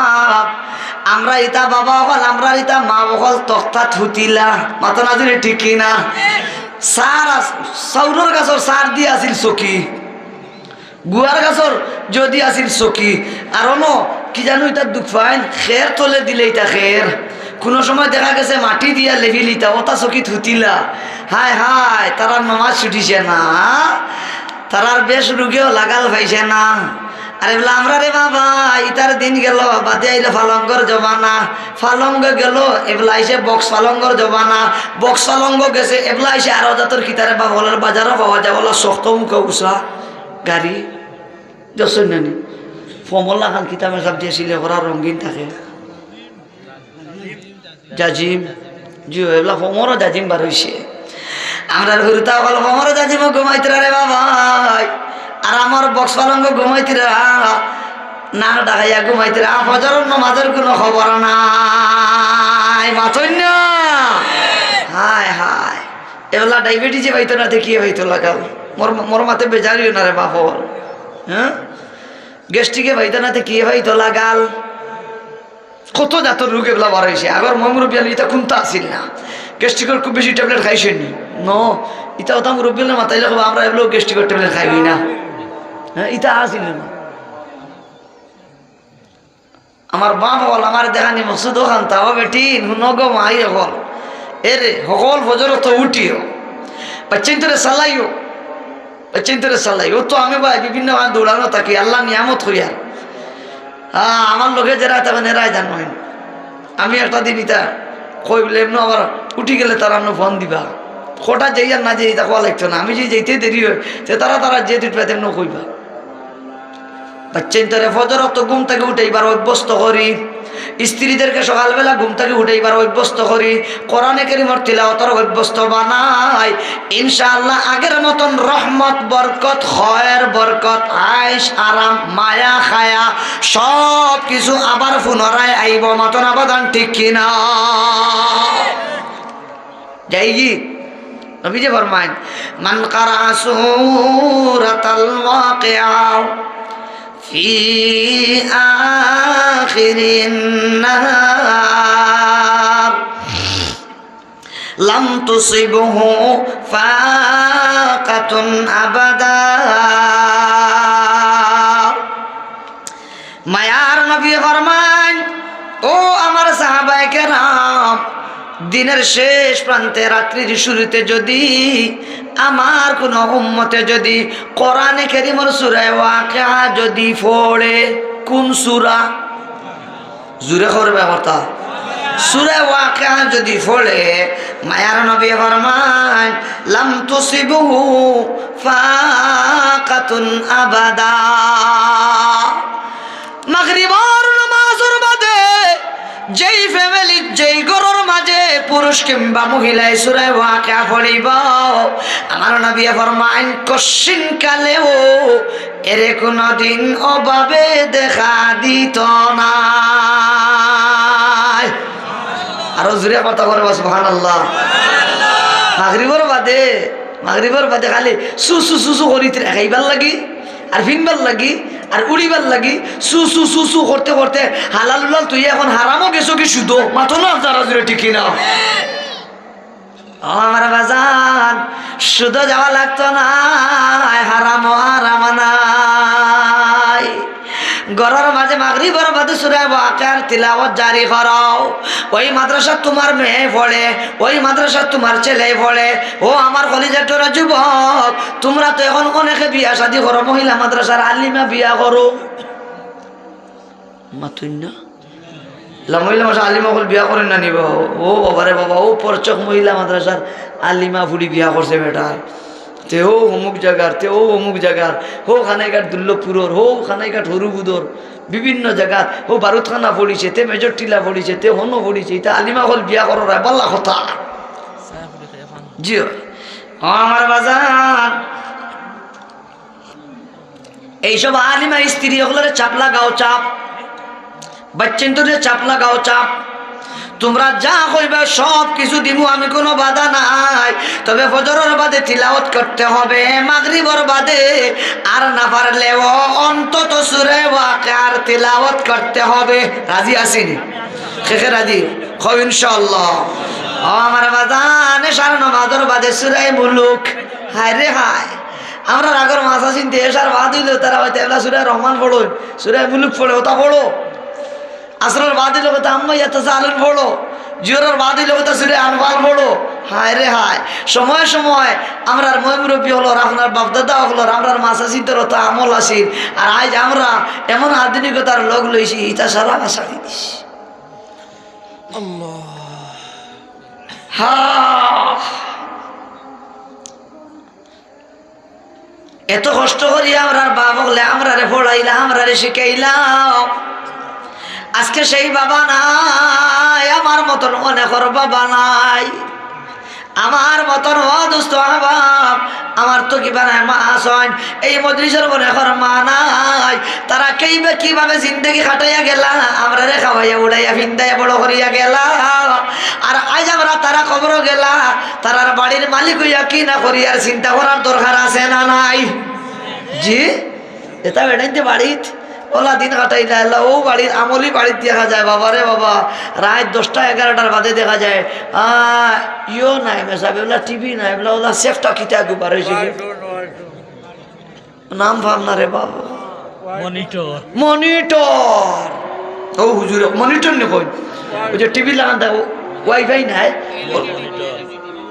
আমরা ইতা বাবা অকল, আমরা ইতা মা অকল তক্তাত হুতিলা। মাতো না জুরে, ঠিক কি না? সার আস-, সাউরর গাছর সার দিয়া আছিল চকি। গুয়ার গাছর যদি আছিল চকি, আর অনো কি জানো ইতা দুখ পাইন, খের তলে দিলে ইতা খের। কুনু সময় দেখা গেছে মাটি দিয়া লেপিলিতা, ওটা চকিত হুতিলা। হায় হায়, তারার নমাজ ছুটিছে না, তারার বেশ রুগেও লাগাল পাইছে না। আরে বলে, আমরা রে বাবা, ইতার দিন গেল, বাদে আইলো ফালঙ্গর জমানা। ফালঙ্গ গেল, এবলা আইছে বক্স ফালঙ্গর জমানা। বক্স ফালঙ্গ গেছে, এবলা আইছে আরো জাতর কিতারে বা বলার বাজারও পাওয়া যায়, বলা শক্ত মুখে উষা গাড়ি। যশোর নানি ফমলা খান কিতাবে সব দিয়ে সিলে করা রঙিন থাকে। জাজিম, জি, এবলা ফমরও জাজিম বার হইছে। আমরার হুরুতা অকল ফমরও জাজিমও ঘুমাইতরা রে বাবাই, আর আমার বক্স পালঙ্গ ঘুমাইতরা, না ডাকাইয়া ঘুমাইতরা, ফজরর নমাজর কুনু খবর নাই। মাতইন না? হায় হায়, এবলা ডায়াবেটিসে পাইতো না, তে কিয়ে পাইতো লাগাল? মোর, মোর মাতে বেজারিও না রে বাপ। হ্যাঁ, গ্যাস্ট্রিকে পাইতো না, তে কিয়ে পাইতো লাগাল? কত জাতর রোগ এগুলা বার হইছে। আগর ময় মুরব্বি আলী ইতা কুনতা আছিল না। গ্যাস্ট্রিকর খুব বেশি ট্যাবলেট খাইছইন নি? ন, ইতা ওটা মুরব্বি আলী মাতাইলে কবা, আমরা এগুলো গ্যাস্ট্রিকর ট্যাবলেট খাইবি না। হ্যাঁ, ইতা আছিল না। আমার বাপ অকল, আমার দেখানি মকসুদ অখান, তাও বেটি, হুনো গো মাই অকল। এরে, হকল ফজর তো উঠিও। বাচ্চাইন্তরে চালাইও। বাচ্চাইন্তরে চালাইও। ও তো আমি ভাই বিভিন্ন কারণ দৌড়ানো থাকি, আল্লাহ নিয়ামত করিয়ার। হ্যাঁ, আমার লগে যারা তখন এরাই জানো। আমি একটা দিন ইতা কই বলে, এমনি আবার উঠি গেলে তারা আপনি ফোন দিবা। কটা যাই আর না যাই, ইতা কওয়া লাগতো না। আমি যদি যাইতে দেরি হয়, তে তারা, তারা যে দুধ পাইতে এমনি কইবা। বাচ্চাইন্তরে ফজর অক্ত ঘুম থাকি উঠাইবার অভ্যস্ত করি, স্ত্রীদেরকে সকালবেলা ঘুম থাকি উঠাইবার অভ্যস্ত করি, কোরআনে কারীমর তিলাওয়াতর অভ্যস্ত বানাই। ইনশাআল্লাহ, আগের মতন রহমত, বরকত, খয়ের, বরকত, আয়েশ, আরাম, মায়া, খায়া, সব কিছু আবার পুনরায় আইব। মাতইন না বাজান, ঠিক কি না? যাইগি? নবীজি ফরমাইন, "মান কারা সূরাতাল ওয়াকিআ ফি আখিরিন নাহার লাম তুসিবহু ফাকাতুন আবাদা।" মায়ার নবী ফরমাইন, "ও আমার সাহাবায়ে কেরাম, দিনের শেষ প্রান্তে, রাত্রির শুরুতে যদি আমার কোনো উম্মতে যদি কোরআনে কারীমর সূরা ওয়াকিয়া যদি পড়ে," কোন সূরা? জোরে করবা কথা। সূরা ওয়াকিয়া যদি পড়ে, মায়ার নবী ফরমাইন, "লাম তুসিবহু ফাকাতুন আবাদা।" মাগরিবর নামাজর বাদে যেই ফ্যামিলিত, যেই ঘরর মাঝে পুরুষ কিংবা মহিলায় সূরা ওয়াকিয়া পড়িব, আমার নবী ফরমাইন, কশ্চিন কালেও এরে কোনোদিন অভাবে দেখা দিত নায়। আরো জোরে কথা বলবা, সুবহানাল্লাহ। মাগরিবর বাদে, মাগরিবর বাদে খালি সু সু সু সু করিত রে, খাইবার লাগি আর ফিনবার লাগি আর উড়িবার লাগি সু সু সু সু করতে করতে হালাল উলাল তুই এখন হারামও গেছো কি সুদো? মাতইন না যারা জোরে, ঠিক কি না? ও আমার বাজান, সুদো যাওয়া লাগতো নায়, হারামও হারাম নায়। ঘরর মাঝে মাগরিবর বাদে সূরা ওয়াকিয়ার তিলাওয়াত জারি করো। ওই মাদ্রাসাত তোমার মেয়ে পড়ে, ওই মাদ্রাসাত তোমার ছেলে পড়ে। ও আমার কলিজার টুকরা যুবক, তোমরা তো এখন অনেকে বিয়া শাদী করো, মহিলা মাদ্রাসার আলিমা বিয়া করো। মাতইন না? লা মহিলা মাদ্রাসার আলিমা অকল বিয়া করইন না নি বা? ও বাবা রে বাবা, ও পরচক মহিলা মাদ্রাসার আলিমা ফুড়ি বিয়া করছে বেটায়। তে ও অমুক জাগার, তে ও অমুক জাগার, হো কানাইঘাট দুর্লভপুরর, হো কানাইঘাট হরুগুদর, বিভিন্ন জাগার, হো বারুতখানা পড়িছে, তে মেজর টিলা পড়িছে, তে হনো পড়িছে, ইতা আলিমা অকল বিয়া কররা, বালা কথা। জি অয়। ও আমার বাজান, এইসব আলিমা স্ত্রী অকলরে চাপ লাগাও, চাপ। বাচ্চাইন্তরে চাপ লাগাও, চাপ। তোমরা যা কইবা সব কিছু দিমু আমি, কোনো বাধা নাই। তবে ফজরর বাদে তিলাওয়াত করতে হবে, মাগরিবর বাদে আর না পারলেও অন্তত সূরা ওয়াকিয়ার তিলাওয়াত করতে হবে। রাজি আছি নি? কে কে রাজি? কও ইনশাআল্লাহ। ও আমার বাজান, এশার নামাজর বাদে সূরা মুলুক। হায় রে হায়। আমরার আগর মাসাজিন্তে এশার বাদ অইলে তারা কইতা, "এবলা সূরা রহমান পড়ইন, সূরা মুলুক পড়ো, ওতা পড়ো।" আসরর বাদ অইলে কইতা, "আম্মা ইয়াতাসাআলুন পড়ো।" জোহরর বাদ অইলে কইতা, "সূরা আনফাল পড়ো।" হায় রে হায়, সময় সময় আমরার ময়-মুরব্বি অকলর, আপনার বাপ-দাদা অকলর, আমরার মাসাজিন্তর অতা আমল আছিল। আর আইজ আমরা এমন আধুনিকতার লগ লইছি, ইতা সারা ছাড়ি দিছি। আল্লাহ। হা। এত কষ্ট করি আমরার বাপ অকলে আমরারে পড়াইলা, আমরারে শিখাইলা। আজকে সেই বাবা নাই, আমার মতন অনেকর বাবা নাই। আমার মতন, ও দোস্ত, আহবাব, আমার তো কিবা নাই, মা আছইন, এই মজলিসর অনেকর মা নাই। তারা কিবা, কিভাবে জিন্দেগি কাটাইয়া গেলা, আমরারে খাওয়াইয়া, উড়াইয়া, ফিন্দাইয়া বড় করিয়া গেলা। আর আইজ আমরা তারা কবরো গেলা, তারার বাড়ির মালিক অইয়া কি না করি, আর চিন্তা করার দরকার আছে না নাই? জি, ইতা বেটাইন্তে বাড়িত অলা দিন কাটাইলা, এলা অউ বাড়ির আমলি বাড়িত দেখা যায়, বাবা রে বাবা, রাইত দশটা এগারোটার বাদে দেখা যায়, আহ, ইয়ো নাই মেসাব, এবলা টিভি নাই, এবলা অলা সেফটা কিতা গুবার অইছে কি? নাম পার না রে বাবা। মনিটর। মনিটর। ও হুজুর, মনিটর নি কই? ওই যে টিভি লাগান থাকে, ওয়াইফাই নাই।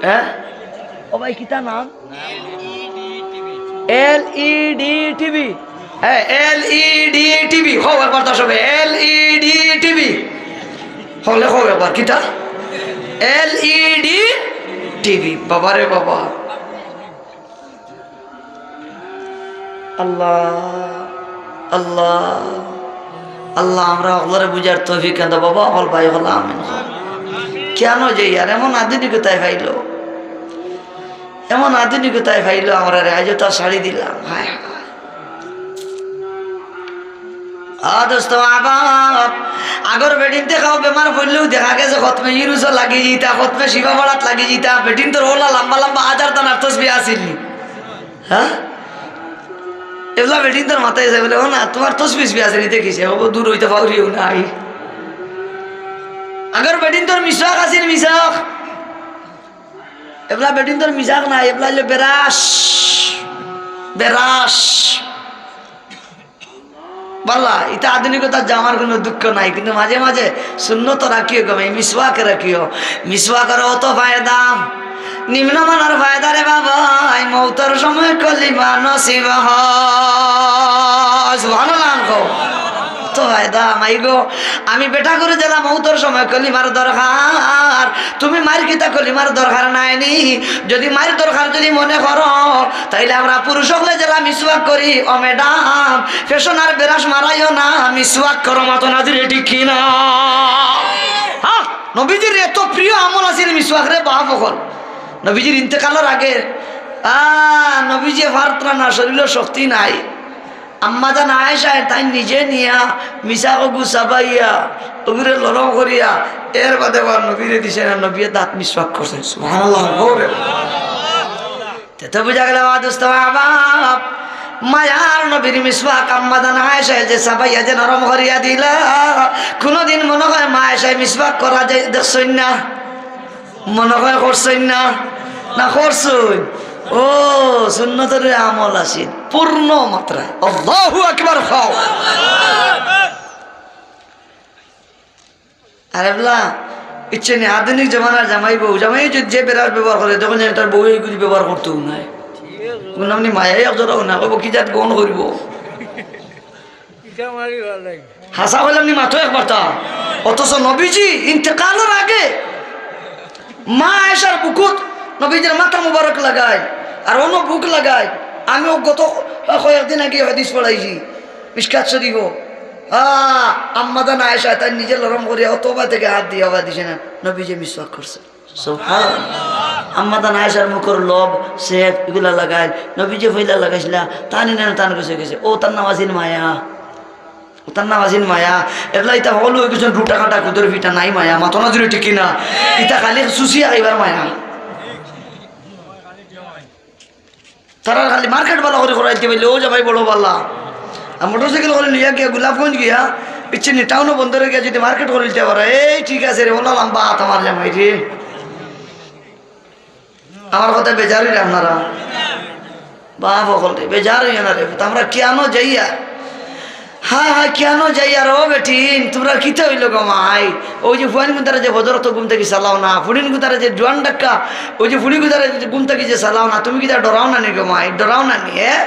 হ্যাঁ? ও ভাই, কিতা নাম? LED TV. হ্যাঁ, এলইডি টিভি। কও একবার তার সবে, এলইডি টিভি। হলে কও একবার, কিতা? LED TV. বাবা রে বাবা। আল্লাহ, আল্লাহ, আল্লাহ, আমরা অকলরে বুঝার তৌফিক দেও বাবা, অকল ভাই অকল আমিন। কেন যে ইয়ার এমন আধুনিকতায় পাইলো, এমন আধুনিকতায় পাইলো আমরারে, আইজ তা ছাড়ি দিলাম। হায় হায়। আ দোস্ত, আবার আগর বেটিন্তে খাও বেমার পড়লেও দেখা গেছে খতমে ইউনুসও লাগি যিতা, খতমে শিফা পড়াত লাগি যিতা, বেটিন্তর অলা লম্বা লম্বা হাজার দানার তসবি আছিল নি? হ্যাঁ? এবলা বেটিন্তর মাথায় যায় বলে, "ও না, তুমার তসবি তসবি আছে নি দেখিছে, ও দূর অইতে পাউরিও নাই।" আগর বেটিন্তর মিসওয়াক আছিল, মিসওয়াক। এবলা বেটিন্তর মিসওয়াক নাই, এবলা অইলে বেরাস, বেরাস। বালা, ইতা আধুনিকতার যে আমার কুনু দুঃখ নাই, কিন্তু মাঝে মাঝে সুন্নত রাখিও গো, এই মিসওয়াক রাখিও। মিসওয়াকর অত ফায়দা, নিম্ন মানর ফায়দা রে বাবা, এই মৌতর সময় কলিমা নসিব হয়। সুবহানাল্লাহ কও। অত ফায়দা, মাই গো, আমি বেটা করে দিলাম মৌতর সময় কলিমার দরকার, তুমি মাইর কিতা কলিমার দরকার নাই নি? যদি মাইর দরকার যদি মনে করো, তাইলে আমরা পুরুষ অকলে যেলা মিসওয়াক করি, ও ম্যাডাম, ফেশন আর বেরাস মারাইও না, মিসওয়াক করো, মাতো নাজির, ঠিক কি না? হ্যাঁ, নবীজির এত প্রিয় আমল আছিল মিসওয়াক রে বাপ অকল। নবীজির ইন্তেকালর আগে, আ, নবীজি পারতরা না, শরীরো শক্তি নাই। আম্মাজান আয়েশায় তাইন নিজে নিয়া মিসওয়াক অগু চাবাইয়া, অগুরে লরম করিয়া, এর বাদে আবার নবীরে দিছে না, নবীয়ে দাঁত মিসওয়াক করছে। সুবহানাল্লাহ, হো রে। তে তো বুঝা গেল, আ দোস্ত, আ বাপ, মায়ার নবীর মিসওয়াক আম্মাজান আয়েশায় যে চাবাইয়া যে নরম করিয়া দিলা, কুনুদিন মনে হয় মা আয়েশায় মিসওয়াক করা যায় দেখছইন না? মনে হয় করছইন না? না করছইন? ও, সুন্নতর আমল আছিল পূর্ণ মাত্রায়। আল্লাহু আকবার, খাও। আরে বলা, ইচ্ছে নেই, আধুনিক জমানার জামাই বউ, জামাই যে, যে বেরাস ব্যবহার করে, তখন জানি তার বউ এইগুলি ব্যবহার করতেও নাই। কোন আপনি মায়াই এক জোড়াও না, কইব কি জাত গ্রহণ করিব? ইটা মারি ভালা লাগে। হাছা কইলাম নি মাতো একবার তা। অথচ নবীজি ইন্তেকালর আগে মা আয়েশার বুকুত নবীজির মাথা মুবারক লাগায়, আর অনো বুক লাগায়। আমিও গত কয়েকদিন আগে হাদিস পড়াইছি, মিশকাত শরীফ। আম্মাদান আয়েশা তাই নিজে লরম করিয়া অতবা থেকে হাত দিয়া হবা দিছে না, নবীজি মিসওয়াক করছে। সুবহানাল্লাহ। আম্মাদান আয়েশার মুখর লব, সেফ, এগুলা লাগাইল। নবীজি ফইলা লাগাইছিলা, তানি নেন তান গেছে গেছে। ও তার নাম আছিল মায়া। ও তার নাম আছিল মায়া। এবলা ইতা হল ওই কিছু রুটা কাটা কুদর ফিটা নাই মায়া। মাতো না জুড়ে ঠিক না। ইতা খালি চুষিয়া খাইবার মায়া। তারা খালি মার্কেট বালা করে করাইতে পারলে, ও জামাই বড় বালা। আর মোটরসাইকেল করে লইয়া গিয়া গোলাপগঞ্জ গিয়া, ইচ্ছে নি টাউনও বন্দরে গিয়া যদি মার্কেট করে দিতে পারে, এই ঠিক আছে রে, ওলা লম্বা হাত আমার জামাই রে। আমার কথা বেজার হইলে আপনারা। বাপ অকল রে, বেজার অইও না রে, আমরা কিয়ানো যাইয়ার? হ্যাঁ, হ্যাঁ, কিয়ানো যাইয়ার? ও বেটিন, তুমরার কিতা অইলো গো মাই? ওই যে ফুয়াইনগুনতারে যে ফজরর অক্ত ঘুম থাকি সালাও না, ফুড়িনগুনতারে যে জোয়ান ডাক্কা, ওই যে ফুড়িগুনতারে যে ঘুম থাকি যে সালাও না, তুমি কিতা ডরাও না নি গো মাই? ডরাও না নি, এ?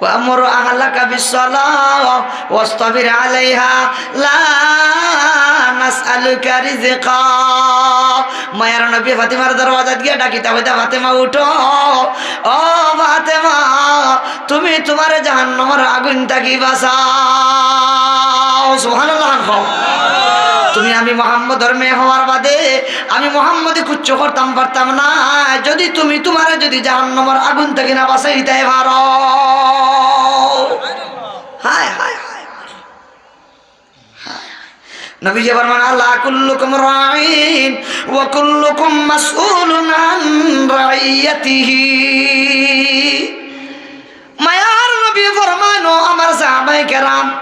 وأمر أهلك بالصلاة واصطبر عليها لا نسألك رزقا। মায়ার নবী ফাতিমার দরওয়াজাত গিয়া ডাকিতা কইতা, "ফাতেমা, উঠো, ও ফাতেমা, তুমি তুমারে জাহান্নামর আগুন থাকি বাঁচাও।" সুবহানাল্লাহ কও। তুমি আমি মুহাম্মদর মেয়ে হওয়ার বাদে আমি মুহাম্মদে কুচ্ছু করতাম পারতাম না, যদি তুমি তুমারে যদি জাহান্নামর আগুন থাকি না বাঁচাইতায় পারো। হায়, হায়, হায়, হায়। নবীজি ফরমান, "আলা কুল্লুকুম রাইন ওয়া কুল্লুকুম মাসউলুন আন রাইয়াতিহি।" মায়ার নবী ফরমান, ও আমার সাহাবায়ে কেরাম,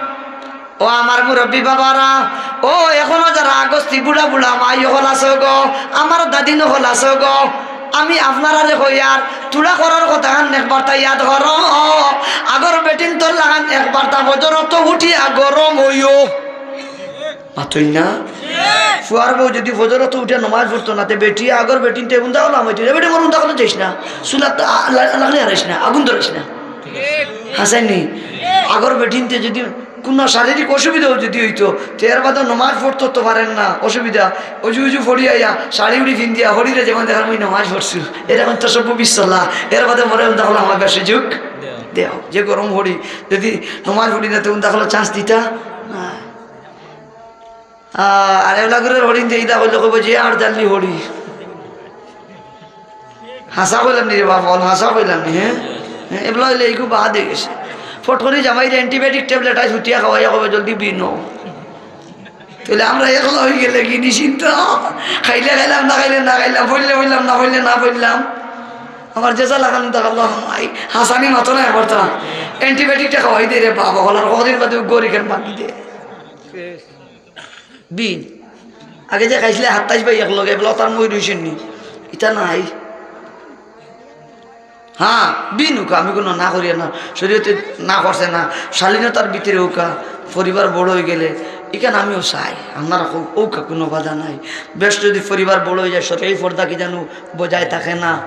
ও আমার মুরব্বি বাবারা, ও এখনো যারা আগস্তি বুড়া বুড়া মাই অকল আছো গো, আমার দাদিন অকল আছো গো, আমি আপনারারে কইয়ার, থুড়া করার কথাখান একবারতা ইয়াদ করো। আগর বেটিন্তর লাখান একবারতা ফজরর অক্ত উঠিয়া গরম অইও। মাতইন না? ফুয়ার বউ যদি ফজরর অক্ত উঠিয়া নমাজ পড়তো না, তে বেটি আগর বেটিন্তে উন্দা অকল হামাইতো না। এ বেটি মোর উন্দা অকল যাইস না, চুলাত আ-, লা-, লাকড়ি হারাইস না, আগুন ধরাইস না। হাছানি? আগর বেটিন্তে যদি কুনু শারীরিক অসুবিধাও যদি অইতো, তে এর বাদে নমাজ পড়তো তো পারের না, অসুবিধা। অজু উজু পড়িয়া আইয়া, শাড়ি উড়ি পিন্দিয়া, হরিরে যেমন দেখার, "মুই নমাজ পড়ছু।" এরকম তো সব বিশ্বলা। এর বাদে মোরে উন্দা অকল হামাইবার সুযোগ দেও। যে গরম হরি, যদি নমাজ পড়ি না, তে উন্দা অকল chance দিতা না। আ, আর এগুলা করে হরিণ যে ইতা কইলে কইবো যে আর জানলি হরি। হাছা কইলাম নি রে বাবা, বল, হাছা কইলাম নি, হ্যাঁ? হ্যাঁ, এবলা অইলে এইগু বাদ অই গেছে। ফট করি জামাইরে antibiotic tablet আইজ হুতিয়া খাওয়াইয়া কইবো, "জলদি বিনো।" তাইলে আমরা একলা অই গেলে কি নিশ্চিন্ত? খাইলে খাইলাম, না খাইলে না খাইলাম, পড়লে পড়লাম, না পড়লে না পড়লাম। আমার যে জ্বালা খান দেখালো, আই, হাছানি মাতো না একবারতা। Antibiotic টা খাওয়াই দে রে বাবা, হলার কদিন বাদে গরি খান বাকি দে। বিন। আগে যে খাইছিলে হাত্তাইশ ভাই একলগে, এবলা তার মই রইছেন নি? ইতা নাই। হ্যাঁ, বিন উকা, আমি কুনু না করিয়ার না, শরীয়তে না করছে না, শালীনতার ভিতরে উকা, পরিবার বড় অই গেলে, ইখান আমিও চাই, আপনারা কউক্কা, কুনু বাধা নাই। বেশ যদি পরিবার বড় অই যায়, শরয়ী পর্দা কি জানু বজায় থাকে না,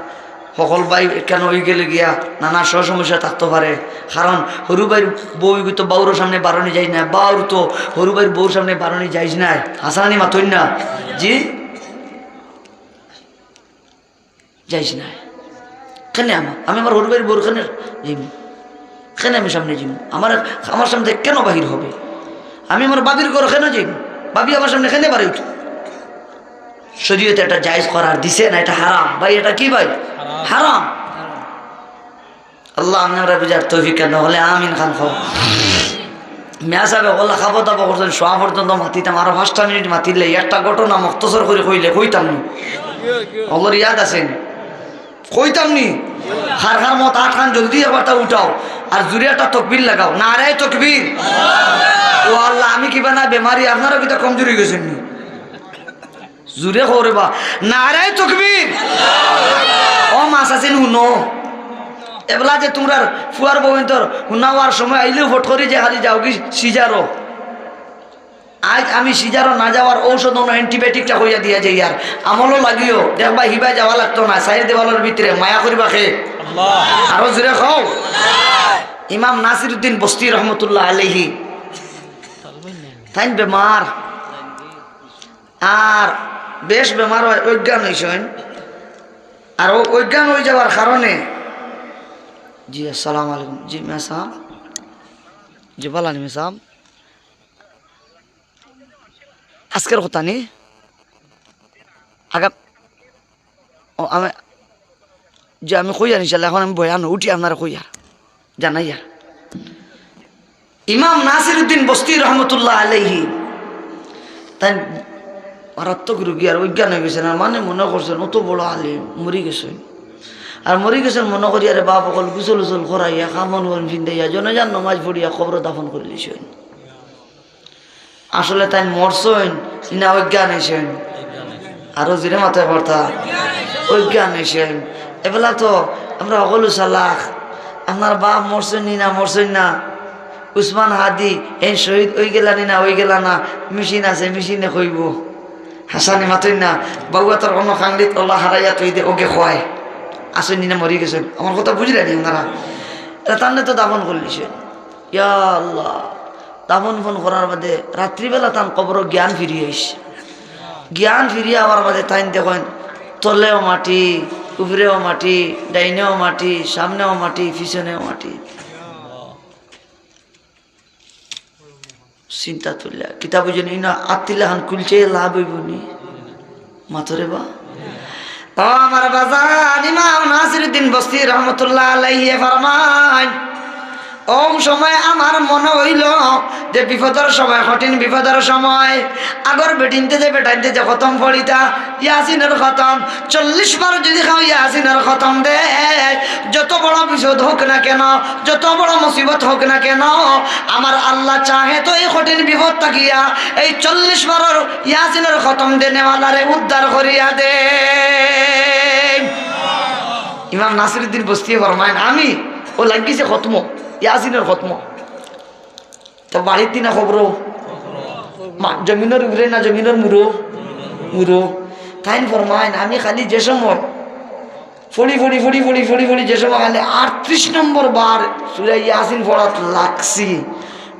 হকল ভাই একখান অই গেলে গিয়া নানা সহ সমস্যা থাকতো পারে। কারণ হুরু ভাইর বউ তো বাউর সামনে বারনি যাইজ না, বাউর তো হুরু ভাইর বউর সামনে বারনি যাইজ নায়। হাছানি মাতইন না? জি, যাইজ নায়। কেনে আমা-, আমি আমার হুরু ভাইর বউর কেনে যাইমু? কেনে আমি সামনে যাইমু? আমার, আমার সামনে কেনে বাহির হবে? আমি আমার ভাবির ঘর কেনে যাইমু? ভাবি আমার সামনে কেনে বারইতো? শরীয়তে এটা জায়েজ করার দিছে না, এটা হারাম। ভাই, এটা কি ভাই? হারাম। হারাম। আল্লাহ, আপনারা বুঝার তৌফিক কেন হলে আমিন খান খাও। মিয়া সাহেব ওলা খাবো দাবো করছেন, শোয়া পর্যন্ত মাতিতাম, আরো পাঁচটা মিনিট মাতিলে একটা ঘটনা মখতসর করি কইলে কইতাম নি। ওগুলোর ইয়াদ আছে নি? কইতাম নি? খার খার মত আট খান জলদি একবারতা উঠাও, আর জুরে একটা তকবির লাগাও, নারায়ে তকবির। ও আল্লাহ, আমি কিবা না বেমারি, আপনারাও কিতা কমজুরি গেছেন নি? জুরে কও রে বা, নারায়ে তকবির। ও মা চাচিন হুনো, এবলা যে তুমরার ফুয়ার বউন্তর হুনা অওয়ার সময় আইলেও ফট করি যে খালি যাওগি সিজারো। আইজ আমি সিজারো না যাওয়ার ঔষধ অনো antibiotic টা কইয়া দিয়া যাইয়ার, আমলো লাগিও, দেখবা হিবায় যাওয়া লাগতো না, চাইর দেওয়ালর ভিতরে মায়া করিবা কে? আল্লাহ। আরো জুরে কও। ইমাম নাসিরউদ্দিন বস্তি রহমতুল্লাহ আলাইহি, তাইন বেমার, আর বেশ বেমার অয়, অজ্ঞান অইছইন। আর ও অজ্ঞান অই যাওয়ার কারণে, জি, আসসালামু আলাইকুম। জি, মেসাব। জি, বালানি মেসাব। আজকের কথা নি? আগা-, ও, আমি, যে আমি কইয়ার ইনশাল্লাহ, এখন আমি বয়ান উঠি আপনারে কইয়ার, জানাইয়ার। ইমাম নাসিরউদ্দিন বস্তি রহমতুল্লাহ আলাইহি, তাইন মারাত্মক রোগী আর অজ্ঞান অই গেছইন, আর মানে মনে করছইন অত বড় আলিম, মরি গেছইন। আর মরি গেছইন মনে করিয়া রে বাপ অকল গোসল উসল করাইয়া, কাফন উফন ফিন্দাইয়া, জনাজার নমাজ পড়িয়া কবরো দাফন করিলিছইন। আসলে তাইন মরছইন, না অজ্ঞান অইছইন? আরো জুরে মাতইন পারতা, অজ্ঞান অইছইন। এবলা তো আমরা হকলউ চালাক, আপনার বাপ মরছইন নি না, মরছইন না? উসমান হাদি, এইন শহীদ অইগেলা নি না, অইগেলা না? মেশিন আছে, মেশিনে কইবো। হাসানি মাতইন না, বাউয়াতর অনো কাংড়িত অলা হারাইয়া থই দে, অগে কয়, আছইন নি না, মরি গেছইন। আমার কথা বুঝরা নি আপনারা? এরা তানরে তো দাফন করলিছইন। ইয়া আল্লাহ, দাফন ফন করার বাদে রাত্রিবেলা তান কবরো জ্ঞান ফিরিয়া আইছে। জ্ঞান ফিরিয়া আওয়ার বাদে তাইন দেখইন, তলেও মাটি, উপরেও মাটি, ডাইনেও মাটি, সামনেও মাটি, পিছনেও মাটি। চিন্তা তুলিয়া কিতা বুঝইন, ইনো আত্তিলাখান কুলছে লাভ অইবো নি? মাতরে বা। ও আমার বাজান, ইমাম নাসিরুদ্দিন বস্তি রহমতুল্লাহ আলাইহি ফরমাইন, অউ সময় আমার মনো অইলো যে বিপদর সময়, কঠিন বিপদর সময়, আগর বেটিন্তে যে বেটাইন্তে যে খতম পড়িতা, ইয়াসিনর খতম, চল্লিশ বার যুদি কেউ ইয়াসিনর খতম দেয়, যত বড় বিপদ হোক না কেন, যত বড় মুসিবত হোক না কেন, আমার আল্লাহ চাহে তো এই কঠিন বিপদ থাকিয়া এই চল্লিশ বারর ইয়াসিনর খতম দেনেওয়ালারে উদ্ধার করিয়া দেইন। ইমাম নাসিরুদ্দিন বস্তি ফরমাইন, আমি অউ লাগিছে খতম, ইয়াসিনর খতম। তো বাড়িত নি না কবরো? মা-, জমিনর উপরে না জমিনর মুরো? মুরো। তাইন ফরমাইন, আমি খালি যে সময় ফড়ি, ফড়ি, ফড়ি, ফড়ি, ফড়ি, ফড়ি, যে সময় খালি আটত্রিশ নম্বর বার সুরা ইয়াসিন ফড়াত লাগছি,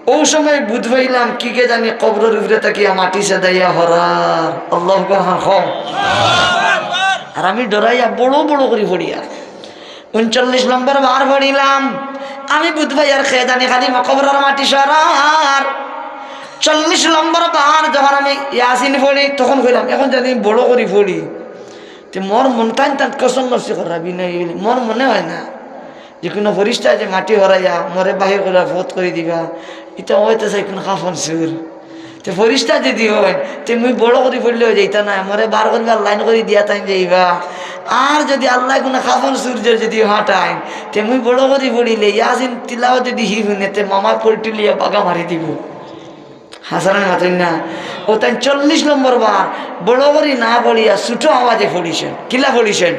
অউ সময় বুঝ পাইলাম কিগে জানি কবরর উপরে থাকিয়া মাটি ছেদাইয়া হরার। আল্লাহু আকবার, হ্যাঁ, কও। আর আমি ডরাইয়া বড় বড় করি ফড়িয়ার। ঊনচল্লিশ নম্বর বার ফড়িলাম, আমি বুঝ পাইয়ার কে জানি খালি কবরর মাটি সরার। চল্লিশ নম্বর বার যখন আমি ইয়াসিন ফড়ি, তখন কইলাম, এখন জানি বড় করি ফড়ি। তে মোর মন তাইন তান কসম নসি করাবি নাই, মোর মনে অয় না যে কুনু ফিরিস্তায় যে মাটি হরাইয়া মোরে বাহির করিয়া ফত করি দিবা, ইতা অইতে চাই কুনু কাফন চুর। তে ফিরিস্তা যদি অইন, তে মুই বড় করি ফড়িলে অই যাইতা নায়, মোরে বার করিবার লাইন করি দিয়া তাইন যাইবা। আর যদি আল্লায় কুনু কাফন চুররে যদি হাটাইন, তে মুই বড় করি ফড়িলে ইয়াসিন তিলাওয়াত যদি হি হুনে, তে মামা পল্টি লইয়া বাগা মারি দিবো। হাসানি মাতইন না। অউ তাইন চল্লিশ নম্বর বার বড় করি না ফড়িয়া ছুটো আওয়াজে ফড়িছইন। কিলা ফড়িছইন?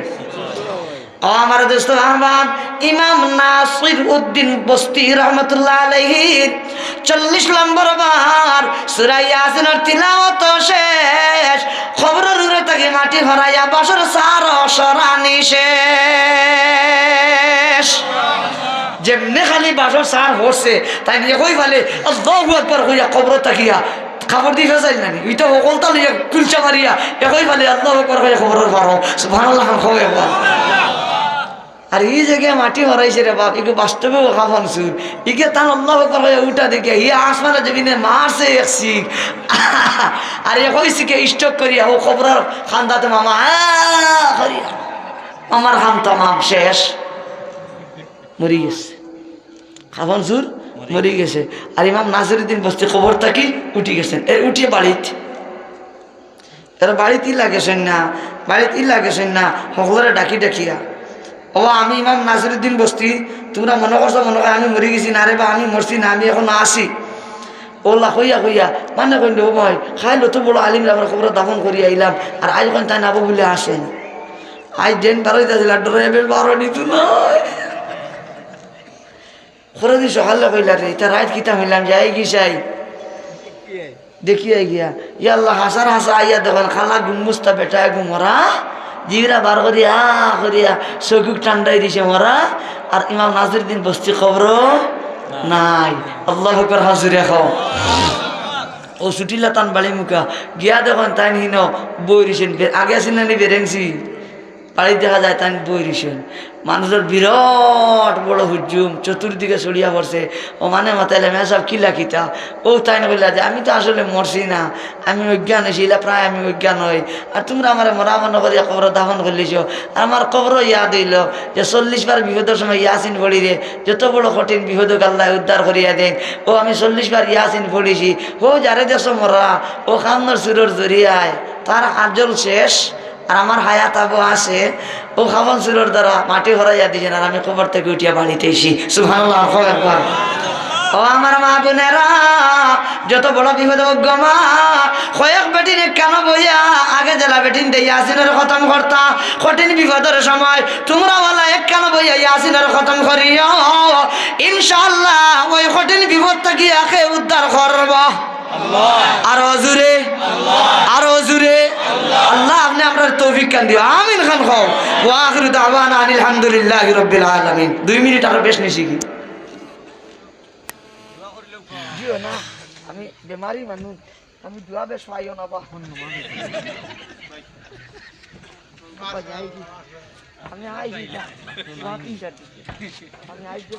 ও আমার দোস্ত আহবাব, ইমাম নাসিরুদ্দিন বস্তি রহমতুল্লাহ আলাইহি চল্লিশ নম্বর বার সুরা ইয়াসিনর তিলাওয়াত শেষ, কবরর উপরে থাকি মাটি হরাইয়া বাঁশর চার সরানি শেষ। যেমনে খালি বাঁশর চার হরছে, তাইন একই ফালে আল্লাহু আকবার কইয়া কবর থাকিয়া কাপড় দি ফেছাইল নানি, ইতা হকলতা লইয়া কুলচা মারিয়া একই ফালে আল্লাহু আকবার কইয়া কবরর পারো। সুবহানাল্লাহ, কও একবার। আর ই যে গিয়া মাটি হরাইছে রে বাপ, ইগু বাস্তবেউ কাফন চুর। ইগে তান আল্লাহু আকবার কইয়া উঠা দেখিয়া হি আসমানে জমিনে মারছে এক চিক। আর একই চিকে stroke করিয়া অউ কবরর কান্দাত মামা, আ, করিয়া। আমার কাম তামাম শেষ। মরি গেছে। কাফন চুর মরি গেছে। আর ইমাম নাসিরুদ্দিন বস্তি কবর থাকি উঠি গেছইন। এ উঠিয়া বাড়িত। এরা বাড়িত ইলা গেছইন না, বাড়িত ইলা গেছইন না, হকলরে ডাকি ডাকিয়া। ও আমি ইমাম নাসিরুদ্দিন বস্তি, তুমরা মনো করছো মনো কয় আমি মরি গেছি, না রে বা, আমি মরছি না, আমি এখনো আছি। অলা কইয়া কইয়া, মানে কইন, ও ভাই, কাইল অত বড় আলিমরে আমরা কবরো দাফন করি আইলাম, আর আইজ কইন তাইন আবো বুলে আছেন। আইজ যেইন বারইতা আছিল, আর ডরাইয়া বেশ বারইতো নায়। খরদি সকালে কইলা রে, ইতা রাইত কিতা অইলাম, যাই কি চাই? দেখিয়া গিয়া, ইয়া আল্লাহ, হাছার হাছা আইয়া দেখইন, কালা গুমুস্তা বেটায় গু মরা, জিবরা বার করিয়া, করিয়া, চকুক ঠান্ডাই দিছে মরা, আর ইমাম নাসিরুদ্দিন বস্তি কবরো নাই। আল্লাহু আকবার, হাজুরে খাও। অউ ছুটিলা তান বাড়ি মুখা, গিয়া দেখইন তাইন হিনো বই রইছইন, বে-, আগে আছিল নানি বেরেংসি, বাড়িত দেখা যায় তাইন বই রইছইন। মানুষর বিরাট বড় হুজুম চতুর্দিকে ছড়িয়া পড়ছে। ও মানে মাতাইলে, "মেসাব, কিলা কিতা?" অউ তাইন কইলা যে, "আমি তো আসলে মরছি না, আমি অজ্ঞান অইছি, ইলা প্রায় আমি অজ্ঞান অই। আর তুমরা আমারে মরা মনো করিয়া কবরো দাফন করিলিছো। আর আমার কবরো ইয়াদ অইলো যে চল্লিশ বার বিপদর সময় ইয়াসিন পড়িলে যত বড় কঠিন বিপদ অউক আল্লায় উদ্ধার করিয়া দেইন। অউ আমি চল্লিশ বার ইয়াসিন পড়িছি। অউ যারে দেখছো মরা, অউ কাফনর চুরর জরিয়ায় তার আজল শেষ।" আর আমার হায়াত আবো আছে, অউ কাফন চুরর দ্বারা মাটি হরাইয়া দিছইন, আর আমি কবর থাকি উঠিয়া বাড়িত আইছি। সুবহানাল্লাহ, আরো একবার। ও আমার মা বোনেরা, যত বড় বিপদ অউক গো মা, কয়েক বেটিন একখানো বইয়া, আগে যেলা বেটিন্তে ইয়াসিনর খতম করতা, কঠিন বিপদর সময় তুমরা অলা একখানো ইয়াসিনর খতম করিও, ইনশাআল্লাহ ওই কঠিন বিপদ থাকি একে উদ্ধার করবা। আরো জুরে, আরো জুরে। আল্লাহ, আপনে আমরারে তৌফিক খান দিও, আমিন খান কও। ওয়া আখিরু দাওয়ানা আনিল হামদুলিল্লাহি রাব্বিল আলামিন। দুই মিনিট আরো বেশ নিছি কি? জিও না, আমি বেমারি মানুষ, আমি দোয়া বেশ পাইও না বা। আমি আইছি, আমি আইছি।